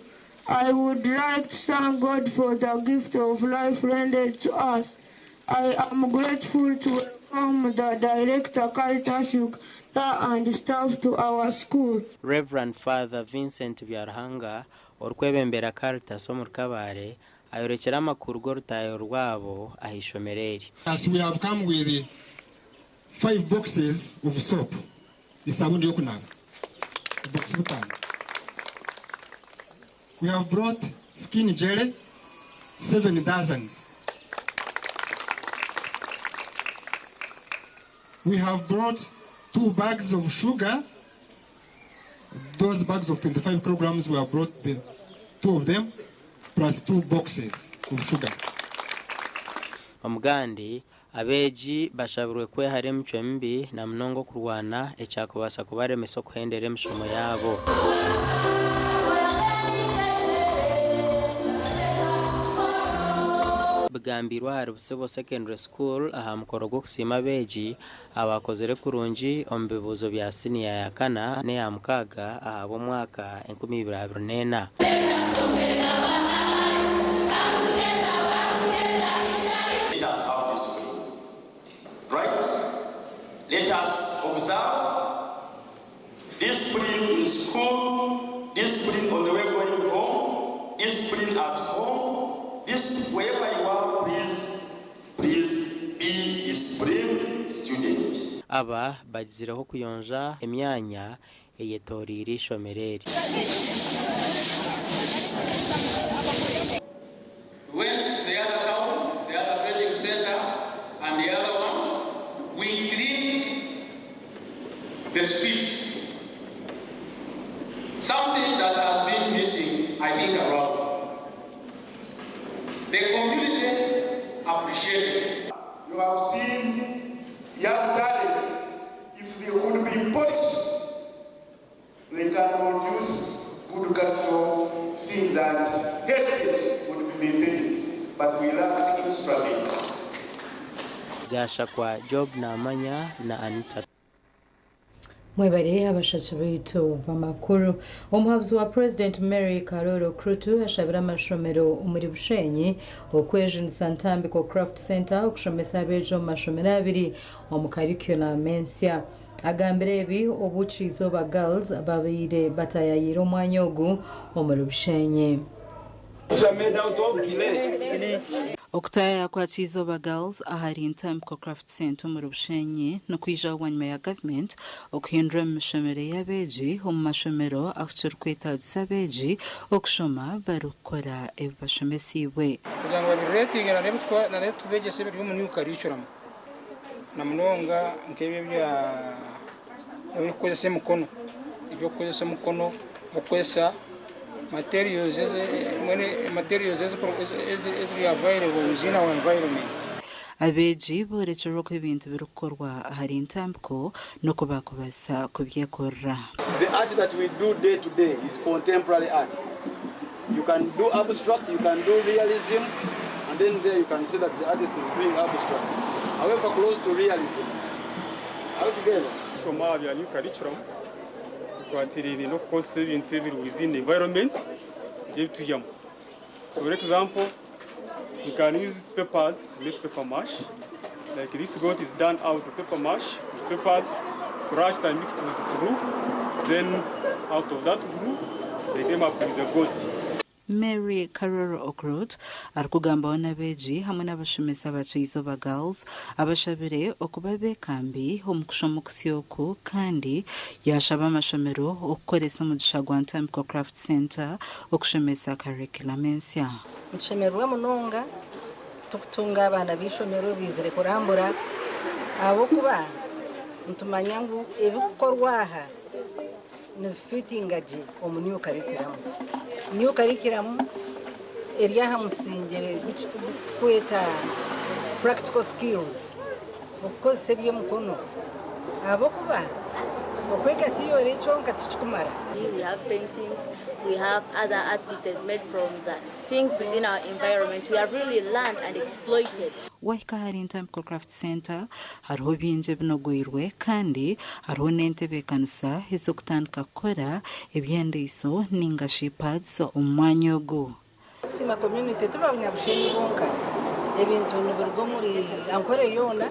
I would like to thank God for the gift of life rendered to us. I am grateful to welcome the director Caritas Uganda and staff to our school. Reverend Father Vincent Byaruhanga orikwebembera Caritas omuri Kabale ayorekera amakuru g'orutayo rwabo aha ishomero eri. As we have come with 5 boxes of soap, isabuni yokunaba, box butano. We have brought skin jelly, 7 dozens. We have brought two bags of sugar. Those bags of 25 kilograms, we have brought the two of them, plus two boxes of sugar. Omugandi abeegi bashabirwe kwehara emicwe mibi na munonga okurwana ekyakubaasa kubaremesa okuhendera emishomo yaabo. Bigambirwe ahari Busibo Secondary School aha mukoro gw'okusiima abeegi abakozire kurungi omu bibuuzo bya siniya ya kana n'eya mukaaga ahabw'omwaka 2024. Let us have discipline. Right? Let us observe discipline in school, discipline on the way going home, discipline at home, this wherever you are, please, please be disciplined student. Aba bagizireho kuyonja emyanya eyetoreire eishomero eri. We went to the other town, the other trading center, and the other one. We cleaned the streets. Something that has been missing, I think, around. The community appreciated. You have seen young talents. If they would be polished, they can produce good cultural scenes and heritage would be maintained. But we lack instruments. Gashakwa Job Namanya na Anita. Mwebare abashaki baitu bamakuru. Omuhabuzi wa President Mary Karoro Krutu ashabira amashomero omuri Bushenyi okwejunisa Ntambiko Craft Center okushomesa abeegi omu mashomero abiri omu curriculum ensya. Agambire ebi obu Kyizooba Girls babaire batayayiire omwanya ogu omuri Bushenyi. Okutayaya kwa Kyizooba Girls ahari Ntambiko Craft Center omuri Bushenyi nikwijaho bwanyima ya gavumenti okuhindura omu mishomero y'abeegi omu mashomero akukirikwetagisa abeegi okushoma barikukora ebi bashomesiibwe. Kugira ngu babiretinge narebe tubegyese ebiri omu new curriculum na munonga nk'ebyo ebyokukozesa emikono, ebyokukozesa omukono, okukozesa materials materials eziri available within our environment. Abeegi boorekyerwa oku ebintu birikukorwa ahari Ntambiko n'oku bakubaasa kubyekorera. The art that we do day to day is contemporary art. You can do abstract, you can do realism, and then there you can see that the artist is doing abstract. However, close to realism. Are we together? Kushoma bya new curriculum bikwatiriire n'okukozesa ebintu ebiri within the environment ebiturimu. So for example, you can use papers to make paper mache. Like this goat is done out of paper mache, with papers crushed and mixed with glue. Then out of that glue, they came up with a goat. Mary Karoro Okrut arikugambaho n'abeegi hamwe n'abashomesa ba Kyizooba Girls abashabire okuba beekambi omu kushoma okusya oku kandi yashaba amashomero okukoresa omugisha gwa Ntambiko Craft Center okushomesa curriculum ensya. Nitushemererwa munonga tukutunga abaana b'ishomero bizire kurambura ahabw'okuba nitumanya ngu ebikukorwa aha nibifitinga gye omu new curriculum. New curriculum eri aha musingye tukweta practical skills, okukozesa eby'emikono, ahabw'okuba okwega theory kyonka tikikumara. We have paintings, we have other art pieces made from the things within our environment. We have really learned and exploited. Wahika ahari Ntambiko Craft Center hariho bingi ebinogwirwe kandi hariho n'entebeekanisa ez'okutandika kukora ebyendeiso ninga shi pads omu mwanya ogu. Kusima community tuba Banyabushenyi bonka, ebintu nibiruga omuri Ankore yoona,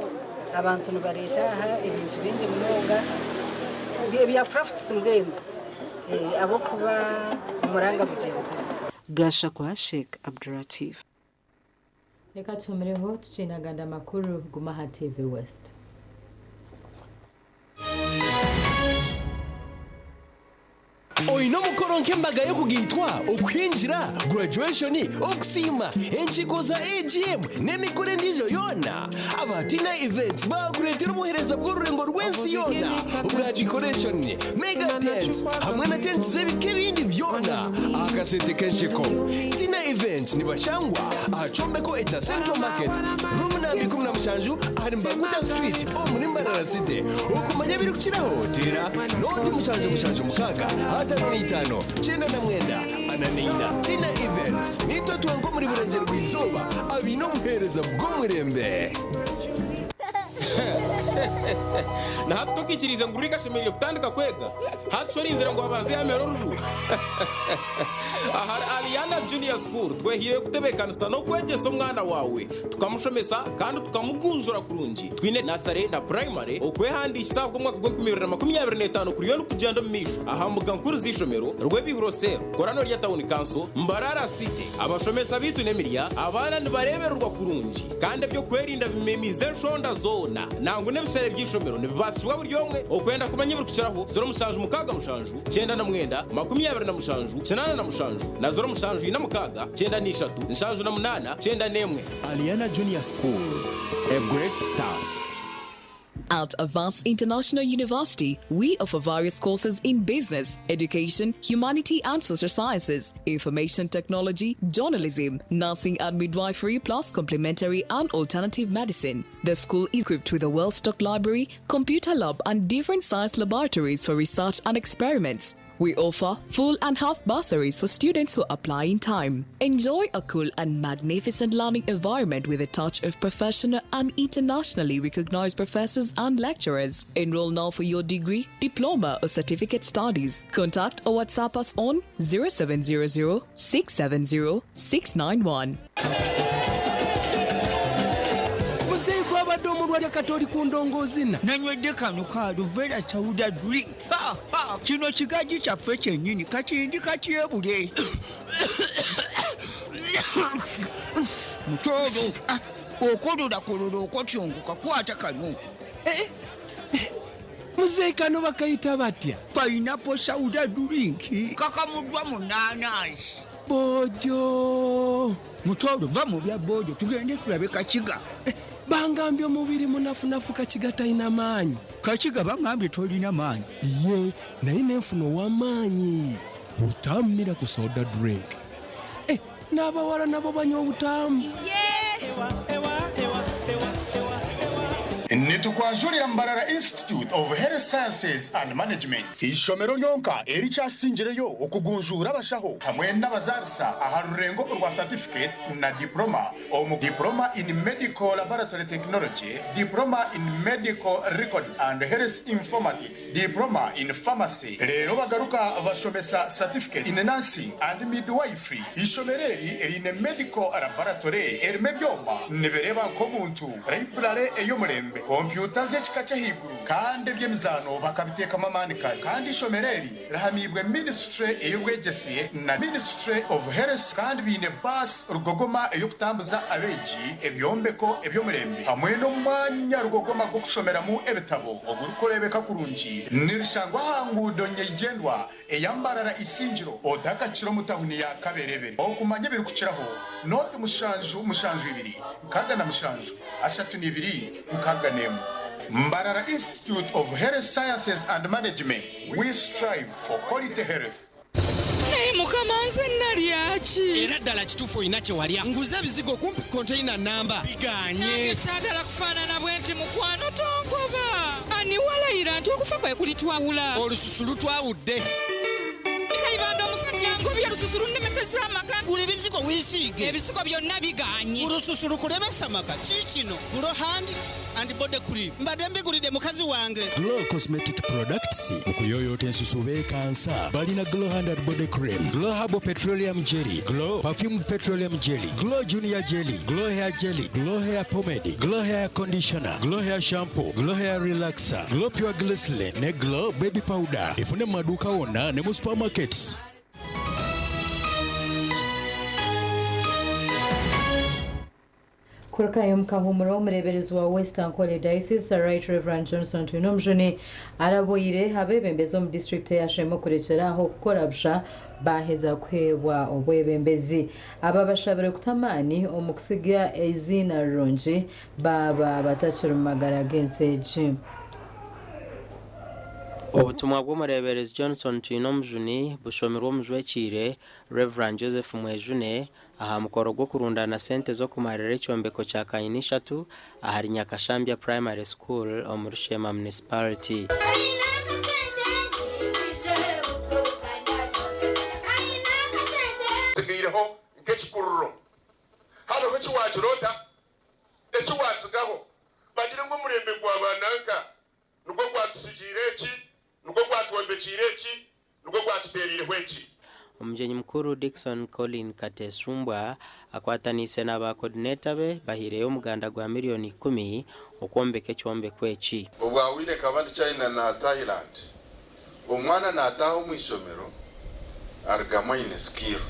abantu nibareeta aha ebintu bingi munonga ebya crafts mbwenu abokuba omuranga bugyenzire. Gashakwa Sheikh Abduratif. Reka tuhumireho tukinaganda amakuru guma aha TV West. Oine omukoro nk'embaga y'okugaitwa, okuhingira, graduation, okusiima, enkiiko za AGM n'emikoro endiijo yoona? Aba Tina Events baakureetera obuheereza bw'orurengo rw'ensi yoona obwa decoration, mega tents hamwe na tents z'ebika ebindi byona aha kasente k'ensheko. Tina Events nibashangwa aha kyombeko ekya Central Market, room namba 17 ahari Mbaguta Street omuri Mbarara City. Okumanya ebirikukiraho teera nooti 776 55 99 44. Tina Events, Niitwe twenka omuri Burengyerwa-izooba abaine obuheereza bw'omurembe. Na hati tokaikiriize ngu Rick ashemereire kutandika kwega? Hati shi orinzire ngu abanze yaamera oruju? Ahari Aliana Junior School twehaireyo kutebeekanisa n'okwegyesa omwana waawe, tukamushomesa kandi tukamugunjura kurungi. Twine nasare na purayimare. Okwehandiikisa ahabw'omwaka gw'enkumi ibiri na makumyabiri n'etaano kuriyo nikugyenda omu maisho aha mbuga nkuru z'eishomero, Rwebihuro Cell, Korano rya Tawuni Kanso, Mbarara City. Abashomesa baitu n'emirya, abaana nibareebererwa kurungi kandi eby'okwerinda bimemiize enshonda zoona. Nangwa n'ebishare by'eishomero nibibaasibwa buri omwe. Okwenda kumanya ebirikukiraho, 0767 99 27 87 na 0746 93 78 91. Aliana Junior School, a great start. At Avance International University, we offer various courses in business, education, humanity and social sciences, information technology, journalism, nursing and midwifery, plus complementary and alternative medicine. The school is equipped with a well stocked library, computer lab, and different science laboratories for research and experiments. We offer full and half bursaries for students who apply in time. Enjoy a cool and magnificent learning environment with a touch of professional and internationally recognized professors and lecturers. Enroll now for your degree, diploma, or certificate studies. Contact or WhatsApp us on 0700 670 691. Muzeeyi gwabadde omulwadde kati oli ku ndongoozina. Nanywedde kano ka aloe vera soda drink. Ha, ha, kino kigaji kyaffe kyennyini kati ndi katyebule mutoolo. Ah, okololakololo okotyongoka kwata kano. Muzeeyi kano bakayita batya? Pineapple soda drink kakamuddwa mu naanansi. Bojo. Mutoolo, va mu bya bojo, tugende tulabe Kakiga. Bangambye omubiri munafunafu, Kakiga talina maanyi. Kakiga bangambye tolina maanyi. Ye naye nenfuna ow'amaanyi Butamu Miracle Soda Drink. Eh, n'abawala nabo banywa obutamu. Nitukwanjurira Mbarara Institute of Health Sciences and Management, ishomero ryonka erikyasingireyo okugunjura abashaho hamwe n'abazarisa aha rurengo rwa certificate na diploma, omu diploma in medical laboratory technology, diploma in medical records and health informatics, diploma in pharmacy. Rero bagaruka bashomesa certificate in nursing and midwifery. Ishomero eri erine medical laboratory erimo ebyoma nibireba nk'omuntu, library ey'omurembe, kompyuta z'ekika ky'ahaiguru kandi eby'emizaano bakabiteekamu amaani kare. Kandi ishomero eri rihamibwe ministry ey'obwegyese na Ministry of Health, kandi biine baasi rugogoma ey'okutambuza abeegi, ebyombeko eby'omurembe hamwe n'omwanya rugogoma gw'okushomeramu ebitabo ogurikureebeka kurungi. Nirishangwa aha nguudo nyeigyendwa eyambarara Isingiro otakakira omu tawuni ya Kaberebere. Okumanya ebirikukiraho, noti 772 67 32 61. Mbarara Institute of Health Sciences and Management, we strive for quality health. Naye Mukama, nze nalyaki? Era ddala kituufu olina kye walya. Nguze ebizigo kumpi konteyina namba biganye. Nange saagala kufaanana bwe nti. Mukwano, tongoba. Ani walayira nti okufa kwe kulitwawula? Olususu lutwawudde. Kayibanda, omusajja ngobye, olususu lunnemesezza amaka. Gula ebizigo weesiige. Ebizigo byonna biganye. Olususu lukulemesa maka. Kiikino Glow Hand and Body Cream, mbadde mbigulidde mukazi wange. Glow Cosmetic Products okuyoyoota ensusu beekansa. Balina Glow Hand and Body Cream, Glow Herbal Petroleum Jelly, Glow Perfumed Petroleum Jelly, Glow Junior Jelly, Glow Hair Jelly, Glow Hair Pomade, Glow Hair Conditioner, Glow Hair Shampoo, Glow Hair Relaxer, Glow Pure Glycerin ne Glow Baby Powder. Efune mu maduuka wonna ne mu supermarkets. Kurukayo mukahumura omureeberezi wa West Ankole Diocese Right Reverend Johnson Twinomujuni arabwire abeebembezi omu disiturikiti eyashema okurekyera aho kukora busha baaheza kuheebwa obwebembezi. Aba bashabire kuta amaani omu kusiga eiziina rirungi baaba batakiri mu magara g'ensi egi. Obutumwa bw'omureeberezi Johnson Twinomujuni bushomirwe omujwekiire Rev Joseph Mwejune aha mukoro gw'okurundaana sente z'okumarira ekyombeko kya kanyina ishatu ahari Nyakashambya Primary School omuri Sheema Municipality. Tsigaireho nk'ekikururo. Hariho eki waakiroota? Eki waatsigaho? Bagire ngu omurembe gwa baananka nigwo gwatutsigiire eki, nigwo gwatwombekiire eki, nigwo gwatuteereireho eki. Omugyenyi mukuru Dickson Collin Katesumbwa akwataniise na ba coordinator be bahaireyo omuganda gwa miriyoni ikumi okwombeka ekyombeko eki. Obwahwire nkaba ndi China na Thailand. Omwana naataaha omu ishomero arugamu aine skill.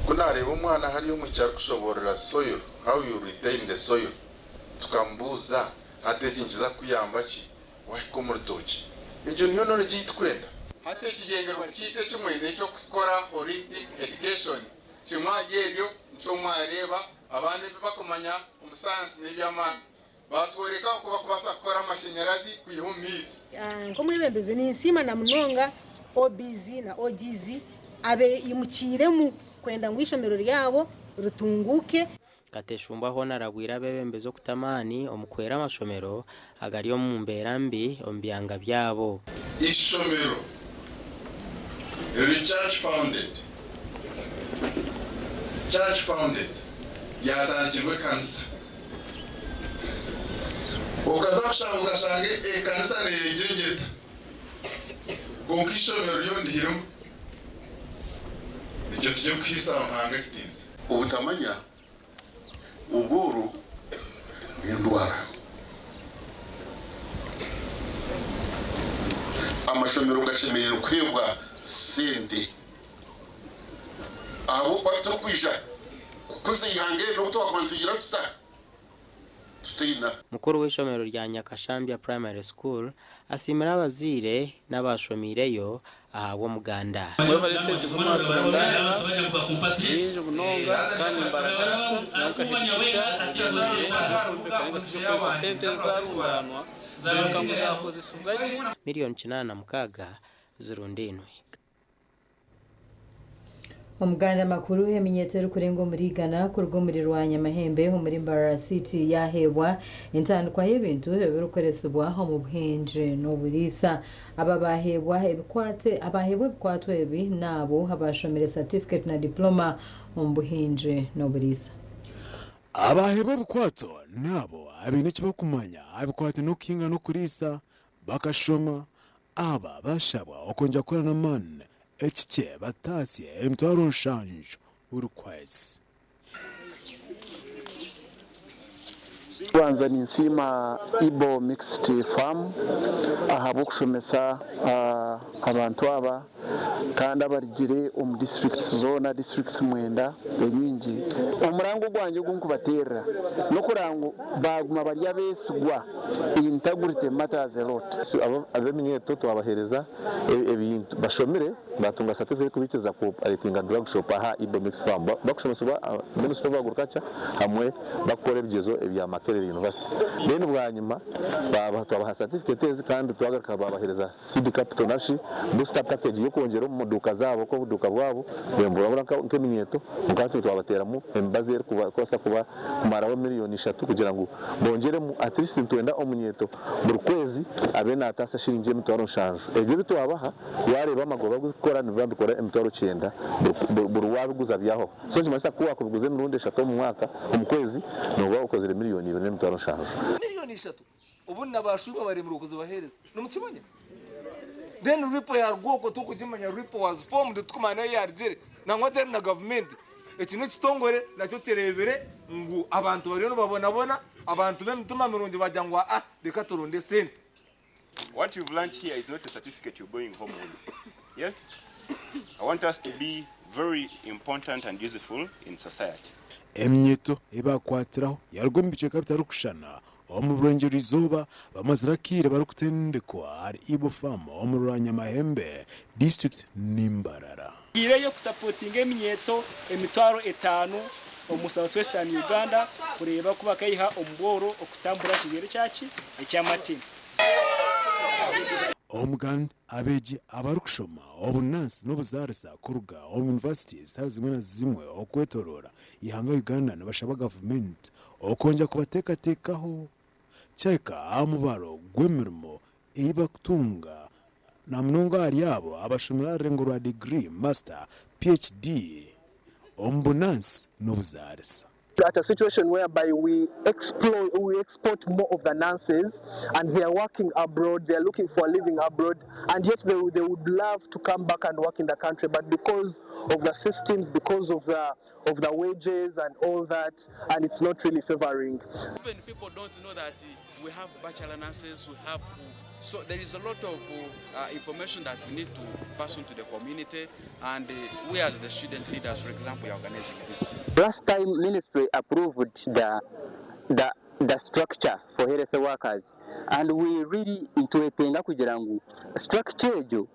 Ku naareeba omwana hariya omwishiki arikushoboorora soil, how you retain the soil, tukamubuuza hati eki nikiza kukuyamba ki wahika omu rutookye? Egyo niyo knowledge ei turikwenda. Hati ekigyendererwa kyaitu ekimwe n'eky'okukora holistic education. Kimwe ahari ebyo nikyo mwareeba abaana ebi barikumanya omu sayansi n'eby'amaani. Baatworeka oku barikubaasa kukora amashanyarazi kwiha omu maizi. Nk'omwebembezi ninsiima na munonga OBs na OGs abeimukiiremu kwenda ngu eishomero ryabo ritunguuke. Kateshumbwa hoona arabwire abeebembezi okuta amaani omu kuhwera amashomero agari omu mbeera mbi omu byanga byabo. Ishomero riri church founded, Church founded, ryatandikirwe ekanisa. Okaza kushanga okashanga ekanisa neyegyegyeta kwonka ishomero ryo ndihirimu. Ekyo tikirikuhaisa Ruhanga ekitiinisa. Obutamanya, obworo n'endwara. Amashomero gashemereire kuheebwa sente ahabw'okuba titurikwija kukuza eihanga eri n'obu twakuba nitugira tuta? Tutaina. Mukuru w'eishomero rya Nyakashambya Primary School asiimire abazaire n'abaashomiireyo ahabw'omuganda. Mwebare esente ezi mwaturundaanira nyingi munonga kandi nimbaraganisa nyowe nka headteacher ebigizire eby'okwombeka ninga shi eby'okukozesa esente ezarundaanwa kureebeka ngu zakozesibwa gye. Miriyoni 86 zirundainwe. Omuganda makuru eminyeeto erikurenga omuri igana kuruga omuri Rwanyamahembe omuri Mbarara City yaheebwa entandikwa y'ebintu ebirikukoresibwa omu buhingi n'oburiisa. Aba baheebwa ebikwate abaheebwa ebikwato ebi n'abo abashomire certificate na diploma omu buhingi n'oburiisa. Abaheebwa ebikwato n'abo abaine eki barikumanya aha bikwate n'okuhinga n'okuriisa bakashoma. Aba bashabwa okwongyera kukora n'amaani ekikye bataasye 700 buri kwezi. Kubanza ninsiima Ibo Mixed Farm ahabw'okushomesa abantu aba kandi abarugire omu disiturikiti zoona, disiturikiti mwenda enyingi. Omurango ogwangye ogu nkubateerera n'okureba ngu baaguma bari abeesigwa, integrity matters a lot. Ab'eminyeeto twabaheereza ebintu bashomire batunga certificate erikubaikiriza ku operatinga drug shop aha Ibo Mixed Farm bakushomesibwa Ministry of Agriculture hamwe bakukora ebigyezo ebya Makerere University then bwanyima twabaha certificate ezi kandi twagaruka babahereza seed capital nashi booster package y'okwongyera omu duuka zaabo nk'obuduuka bwabo bwemburabura nk'eminyeeto kwonka hati twabateeramu emibazi erikubaasa kuba kumaraho 3 million kugira ngu bongyeremu. At least nitwenda omunyeeto buri kwezi abe nataasa shiringi 700,000. Ebyo ebi twabaha wareeba amagoba gukora nibiba nibikora 90,000 buri wabiguza byaho. So nikimanyisa ku wakubiguza emirundi eshatu omu mwaka, omu kwezi noba okozire 2.7 million. 3 million ubundi nabashuba baremerwa kuzibahereza nimukimanya. Then RIPO yarwoko tukugimanya. RIPO was formed tukumanya yarigire nangwa atari na gavumenti. Eki n'ekitongore nakyo kirebere ngu abantu bariyo nibabonabona, abantu b'emitima mirungi bagira ngu ah, reka turunde sente. What you've learned here is not a certificate you're going home with. Yes? I want us to be very important and useful in society. Eminyeeto ei baakwatiraho yaaruga omu bicweka bitarikushushana omu Burengyerwa-izooba bamazire akaire barikutendekwa ahari Ibo Farm omu Rwanyamahembe, disiturikiti ni Mbarara. Tugiireyo kusapotinga eminyeeto 5000 omu South Western Uganda kureeba oku bakaiha omu bworo okutambura aha kigyere kyaki eky'amate. Omuganda Abeegi abarikushoma obunansi n'obuzaarisa kuruga omu yunivasite zitari zimwe na zimwe okwetoroora eihanga Uganda nibashaba gavumenti okwongyera kubateekateekaho kyahika aha mubaro gw'emirimo ei barikutunga na munonga ahari abo abashomire aha rurengo rwa diguri, Master, PHD omu bunansi n'obuzaarisa. At a situation whereby we explo we export more of the nurses and they are working abroad, they are looking for a living abroad and yet they, they would love to come back and work in the country but because of the systems, because of the, of the wages and all that and it's not really favoring. Even people don't know that we have bachelor nurses, we have so there is a lot of information that we need to pass on to the community and we as the student leaders, for example, we are organizing this. Last time ministry approved the, the, the structure for health workers and we really nitwetenga kugira ngu structure egyo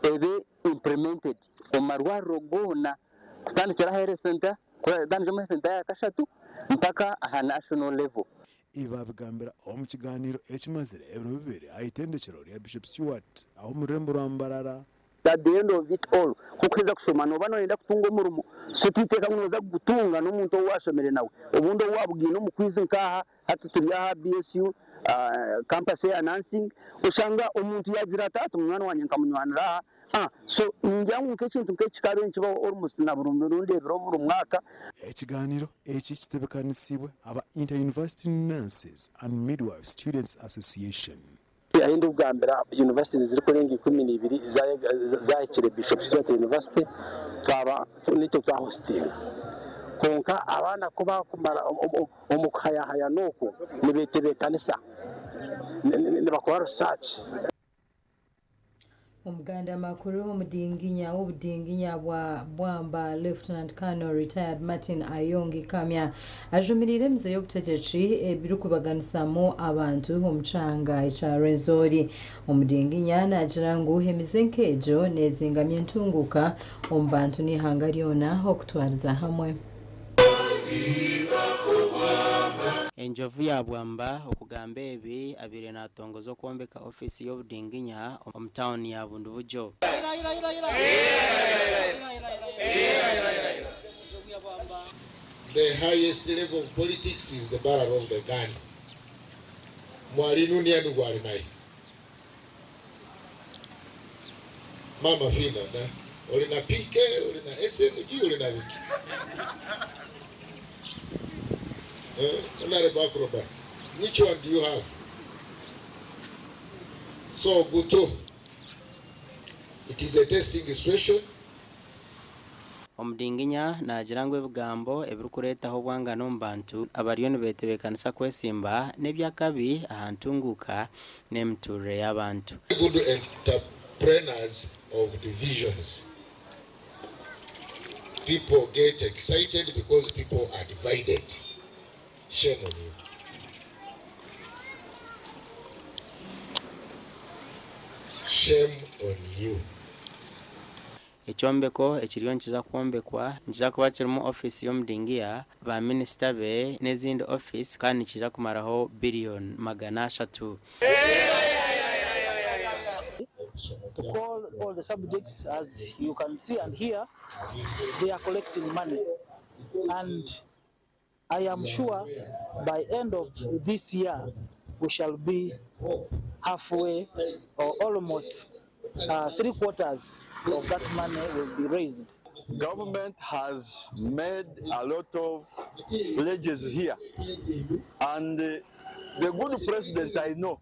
ebe implemented omu marwariro goona kutandikira aha health center kutandikira omu health center ya kashatu mpaka aha national level. Ebi baabigambira omu kigaaniiro ekimazire ebiro bibiri aha itendekyero rya Bishop Stuart aha omu rurembo rwa Mbarara. At the end of it all, ku orikuheza kushoma nooba nooyenda kutunga omurimo, so titeeka ngu nooza kugutunga n'omuntu ou waashomire nawe. Obundi ou waabugaine omu kwizi nk'aha, hati turi aha BSU campus eya nursing, oshanga omuntu yaagira ati ati munywani wangye nkamunywanira aha, ah so ningira ngu nk'ekintu nk'eki kikaabaire nikibaho almost na buri mirundi ebiri buri mwaka. Ekigaaniiro eki kitebeekanisiibwe aba Inter-University Nurses and Midwives Students Association. Ahi ndikugambira universities ezirikurenga 12 zahikire Bishop Stuart University twaba nitwe twahositinga kwonka abaana ku bakumara omu kuhayahayana okwo nibetebekanisa nibakora research. Omuganda Makuru omudinginya w'obudinginya bwa Bwamba Lieutenant Colonel Retired Martin Ayongi Kamya ajumiriire emize y'obutegyeki ebirikubaganisamu abantu omu kyanga ekya Rwenzori. Omudinginya naagira ngu emize nk'egyo neezingamya entunguuka omu bantu n'eihanga ryona okutwariza hamwe. Enjovu ya Bwamba okugamba ebi abaire natongoza okwombeka ofiisi y'obudinginya omu tauni ya Bundibugyo. The highest level of politics is the barrel of the gun. Mwalinu ni ani gwali naye? Mama Fina na olina PK, olina SMG, olina biki? Honorable Acrobat, which one do you have? So, Guto, it is a testing situation. Omudinginya naagira ngu ebigambo ebirikureetaho obwangano omu bantu abariyo nibetebeekanisa kwesimba n'eby'akabi aha ntunguuka n'emituurire y'abantu. Good entrepreneurs of divisions. People get excited because people are divided. Shame on you. Shame on you. Ekyombeko ekiriyo nikiza kwombekwa nikiza kuba kirimu ofiisi y'omudingiya, ba minisita be n'ezindi ofiisi kandi nikiija kumaraho biriyoni 300. To call all the subjects, as you can see and hear, they are collecting money. And I am sure by end of this year, we shall be halfway or almost three quarters of that money will be raised. Government has made a lot of pledges here, and the good president I know,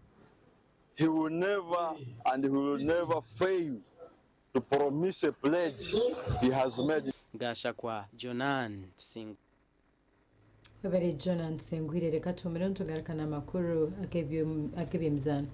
he will never and he will never fail to promise a pledge he has made. Gashakwa Jonan Singh. Webare Jonan Tusingwire reka tuhumure nitugaruka n'amakuru ag'eby'emizaano.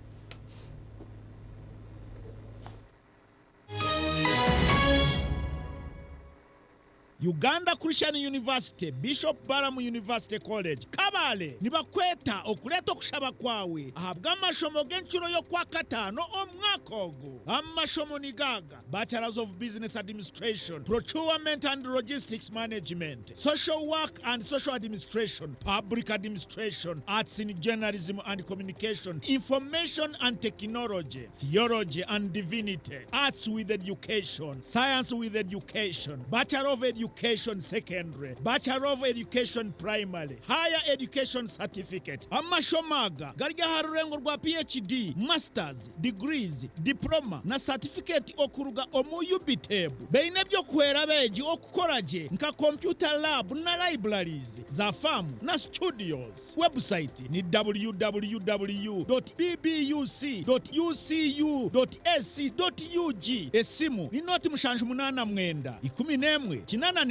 Uganda Christian University, Bishop Balaam University College, Kabale nibakweta okureeta okushaba kwawe ahabw'amashomo g'encuro y'Okwakataano omwaka ogu. Amashomo ni gaaga, Bachelors of Business Administration, Procurement and Logistics Management, Social Work and Social Administration, Public Administration, Arts in Journalism and Communication, Information and Technology, Theology and Divinity, Arts with Education, Science with Education, Bachelor of Education Secondary, Bachelor of Education Primary, Higher Education Certificate. Amashomo aga gari aha rurengo rwa PhD, Masters, Degrees, Diploma na Certificate okuruga omu UBTEB. Baine eby'okuhwera abeegi okukora gye nka Computer Lab na Libraries za faamu na Studios. Website ni www dot bbuc dot ucu dot ac dot ug. Esimu ni 079 11 85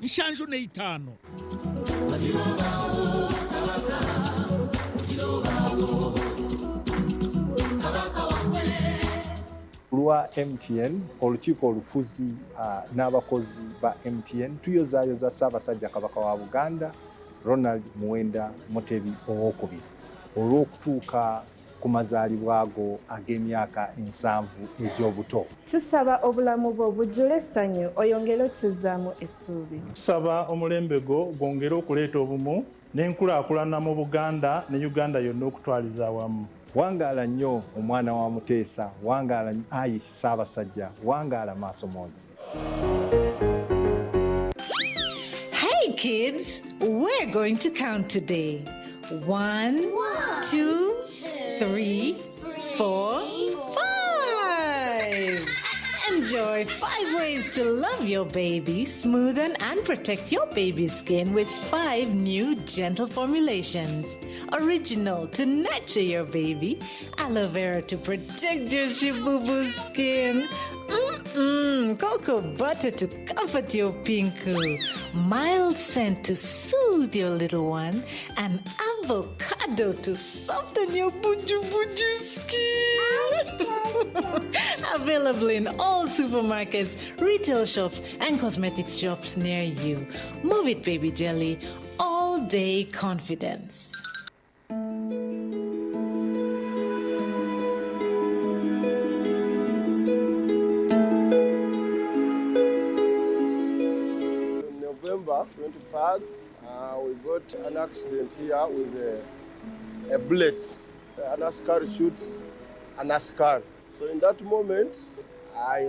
75. Ku lwa MTN, olukiiko olufuzi n'abakozi ba MTN tuyozaayoza Ssaabasajja Kabaka wa Buganda Ronald Muwenda Mutebi Owookubiri olw'okutuuka ku mazaalibwa go ag'emyaka ensanvu egy'obuto. Tusaba obulamu bwo bujjule essanyu oyongere otuzzaamu essuubi. Tusaba omulembe gwo gwongere okuleeta obumu n'enkulaakulana mu Buganda ne Uganda yonna okutwaliza awamu. Wangaala nnyo omwana wa Muteesa, wangaala ayi Ssaabasajja, wangaala Maasomoogi. Hey kids, we're going to count today. 1, 2, 3, 4, 5. Enjoy 5 ways to love your baby, smoothen and protect your baby's skin with 5 new gentle formulations. Original to nurture your baby, aloe vera to protect your shibubu skin, cocoa butter to comfort your pinku, mild scent to soothe your little one, and avocado to soften your buju buju skin. Available in all supermarkets, retail shops, and cosmetics shops near you. Move it, baby jelly. All day confidence. November 23rd, we got an accident here with a bullet. An askar shoots an askar. So in that moment, I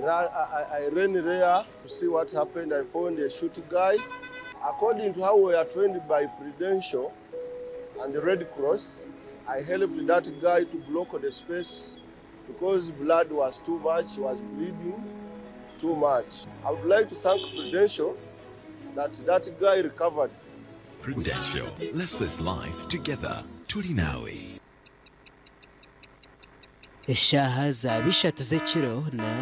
ran there to see what happened. I found a shooting guy. According to how we are trained by Prudential and the Red Cross, I helped that guy to block the space because blood was too much, he was bleeding too much. I would like to thank Prudential that guy recovered. Prudential, let's face life together. Tulinawe. Eshaaha za bishatu z'ekiro na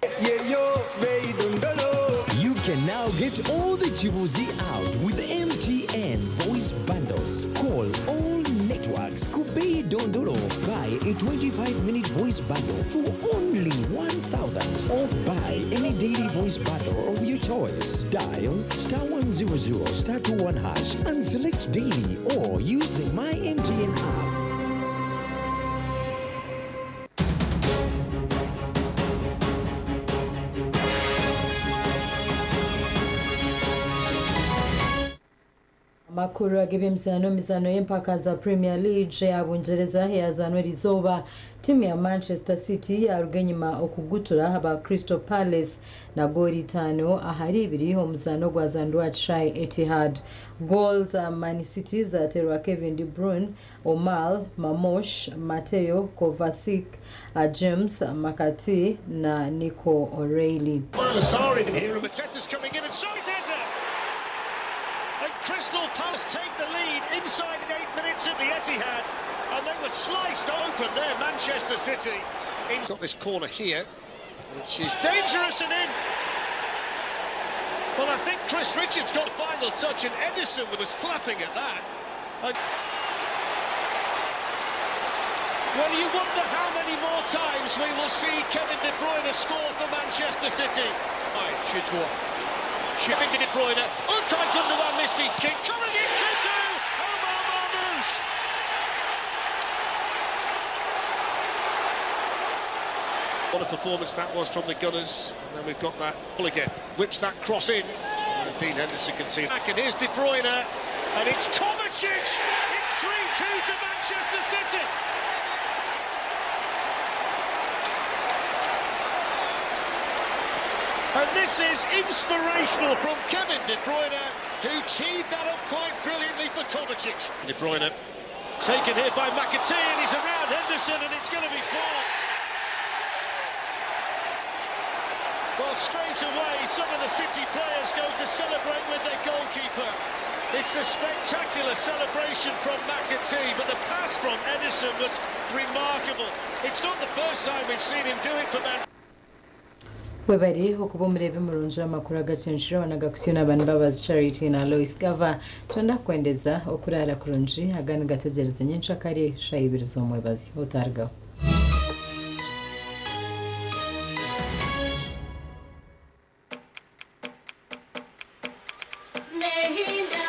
You can now get all the Chibuzi out with MTN voice bundles. Call all networks. Kubei Dondolo. Buy a 25-minute voice bundle for only 1,000 or buy any daily voice bundle of your choice. Dial star 100 star 21 hash and select daily or use the My MTN app. Amakuru ag'ebyemizaano emizaano y'empaka za Premier League eya Bungereza eyazaanwa erizooba tiimu ya Manchester City yaruga enyima okugutura aba Crystal Palace na gooli itaano ahari ibiri omuzaano gwazandwa Chai Etihad. Goal za Man City zaterwa Kevin De Bruyne, Omar Marmoush, Mateo Kovacic, James McAtee na Nico O'Reilly. Here, Mateta's coming in and so is Eze. And Crystal Palace take the lead inside 8 minutes at the Etihad, and they were sliced open there, Manchester City. He's got this corner here, which is dangerous and in. Well, I think Chris Richards got the final touch, and Ederson was flapping at that. And well, you wonder how many more times we will see Kevin De Bruyne score for Manchester City. Right, should score. Chipping to De Bruyne. Ilkay Gundogan missed his kick. Coming in 2-2. Omar Marmoush. What a performance that was from the Gunners. And then we've got that ball again. Whips that cross in. And Dean Henderson can see. Back and here's De Bruyne. And it's Kovacic. It's 3-2 to Manchester City. And this is inspirational from Kevin De Bruyne, who teed that up quite brilliantly for Kovacic. De Bruyne taken here by McAtee, and he's around Henderson, and it's going to be four. Well, straight away, some of the City players go to celebrate with their goalkeeper. It's a spectacular celebration from McAtee, but the pass from Ederson was remarkable. It's not the first time we've seen him do it for Manchester. Webari okuba omureebi murungi w'amakuru agacenshire nagakusyo n'abantu Mbabazi Charity na Lois Gava. Twenda kukwendeza okuraara kurungi agandi gategyereze nyenkyakare shaaha ibiri z'omwebazi otarigaho. Nehinda.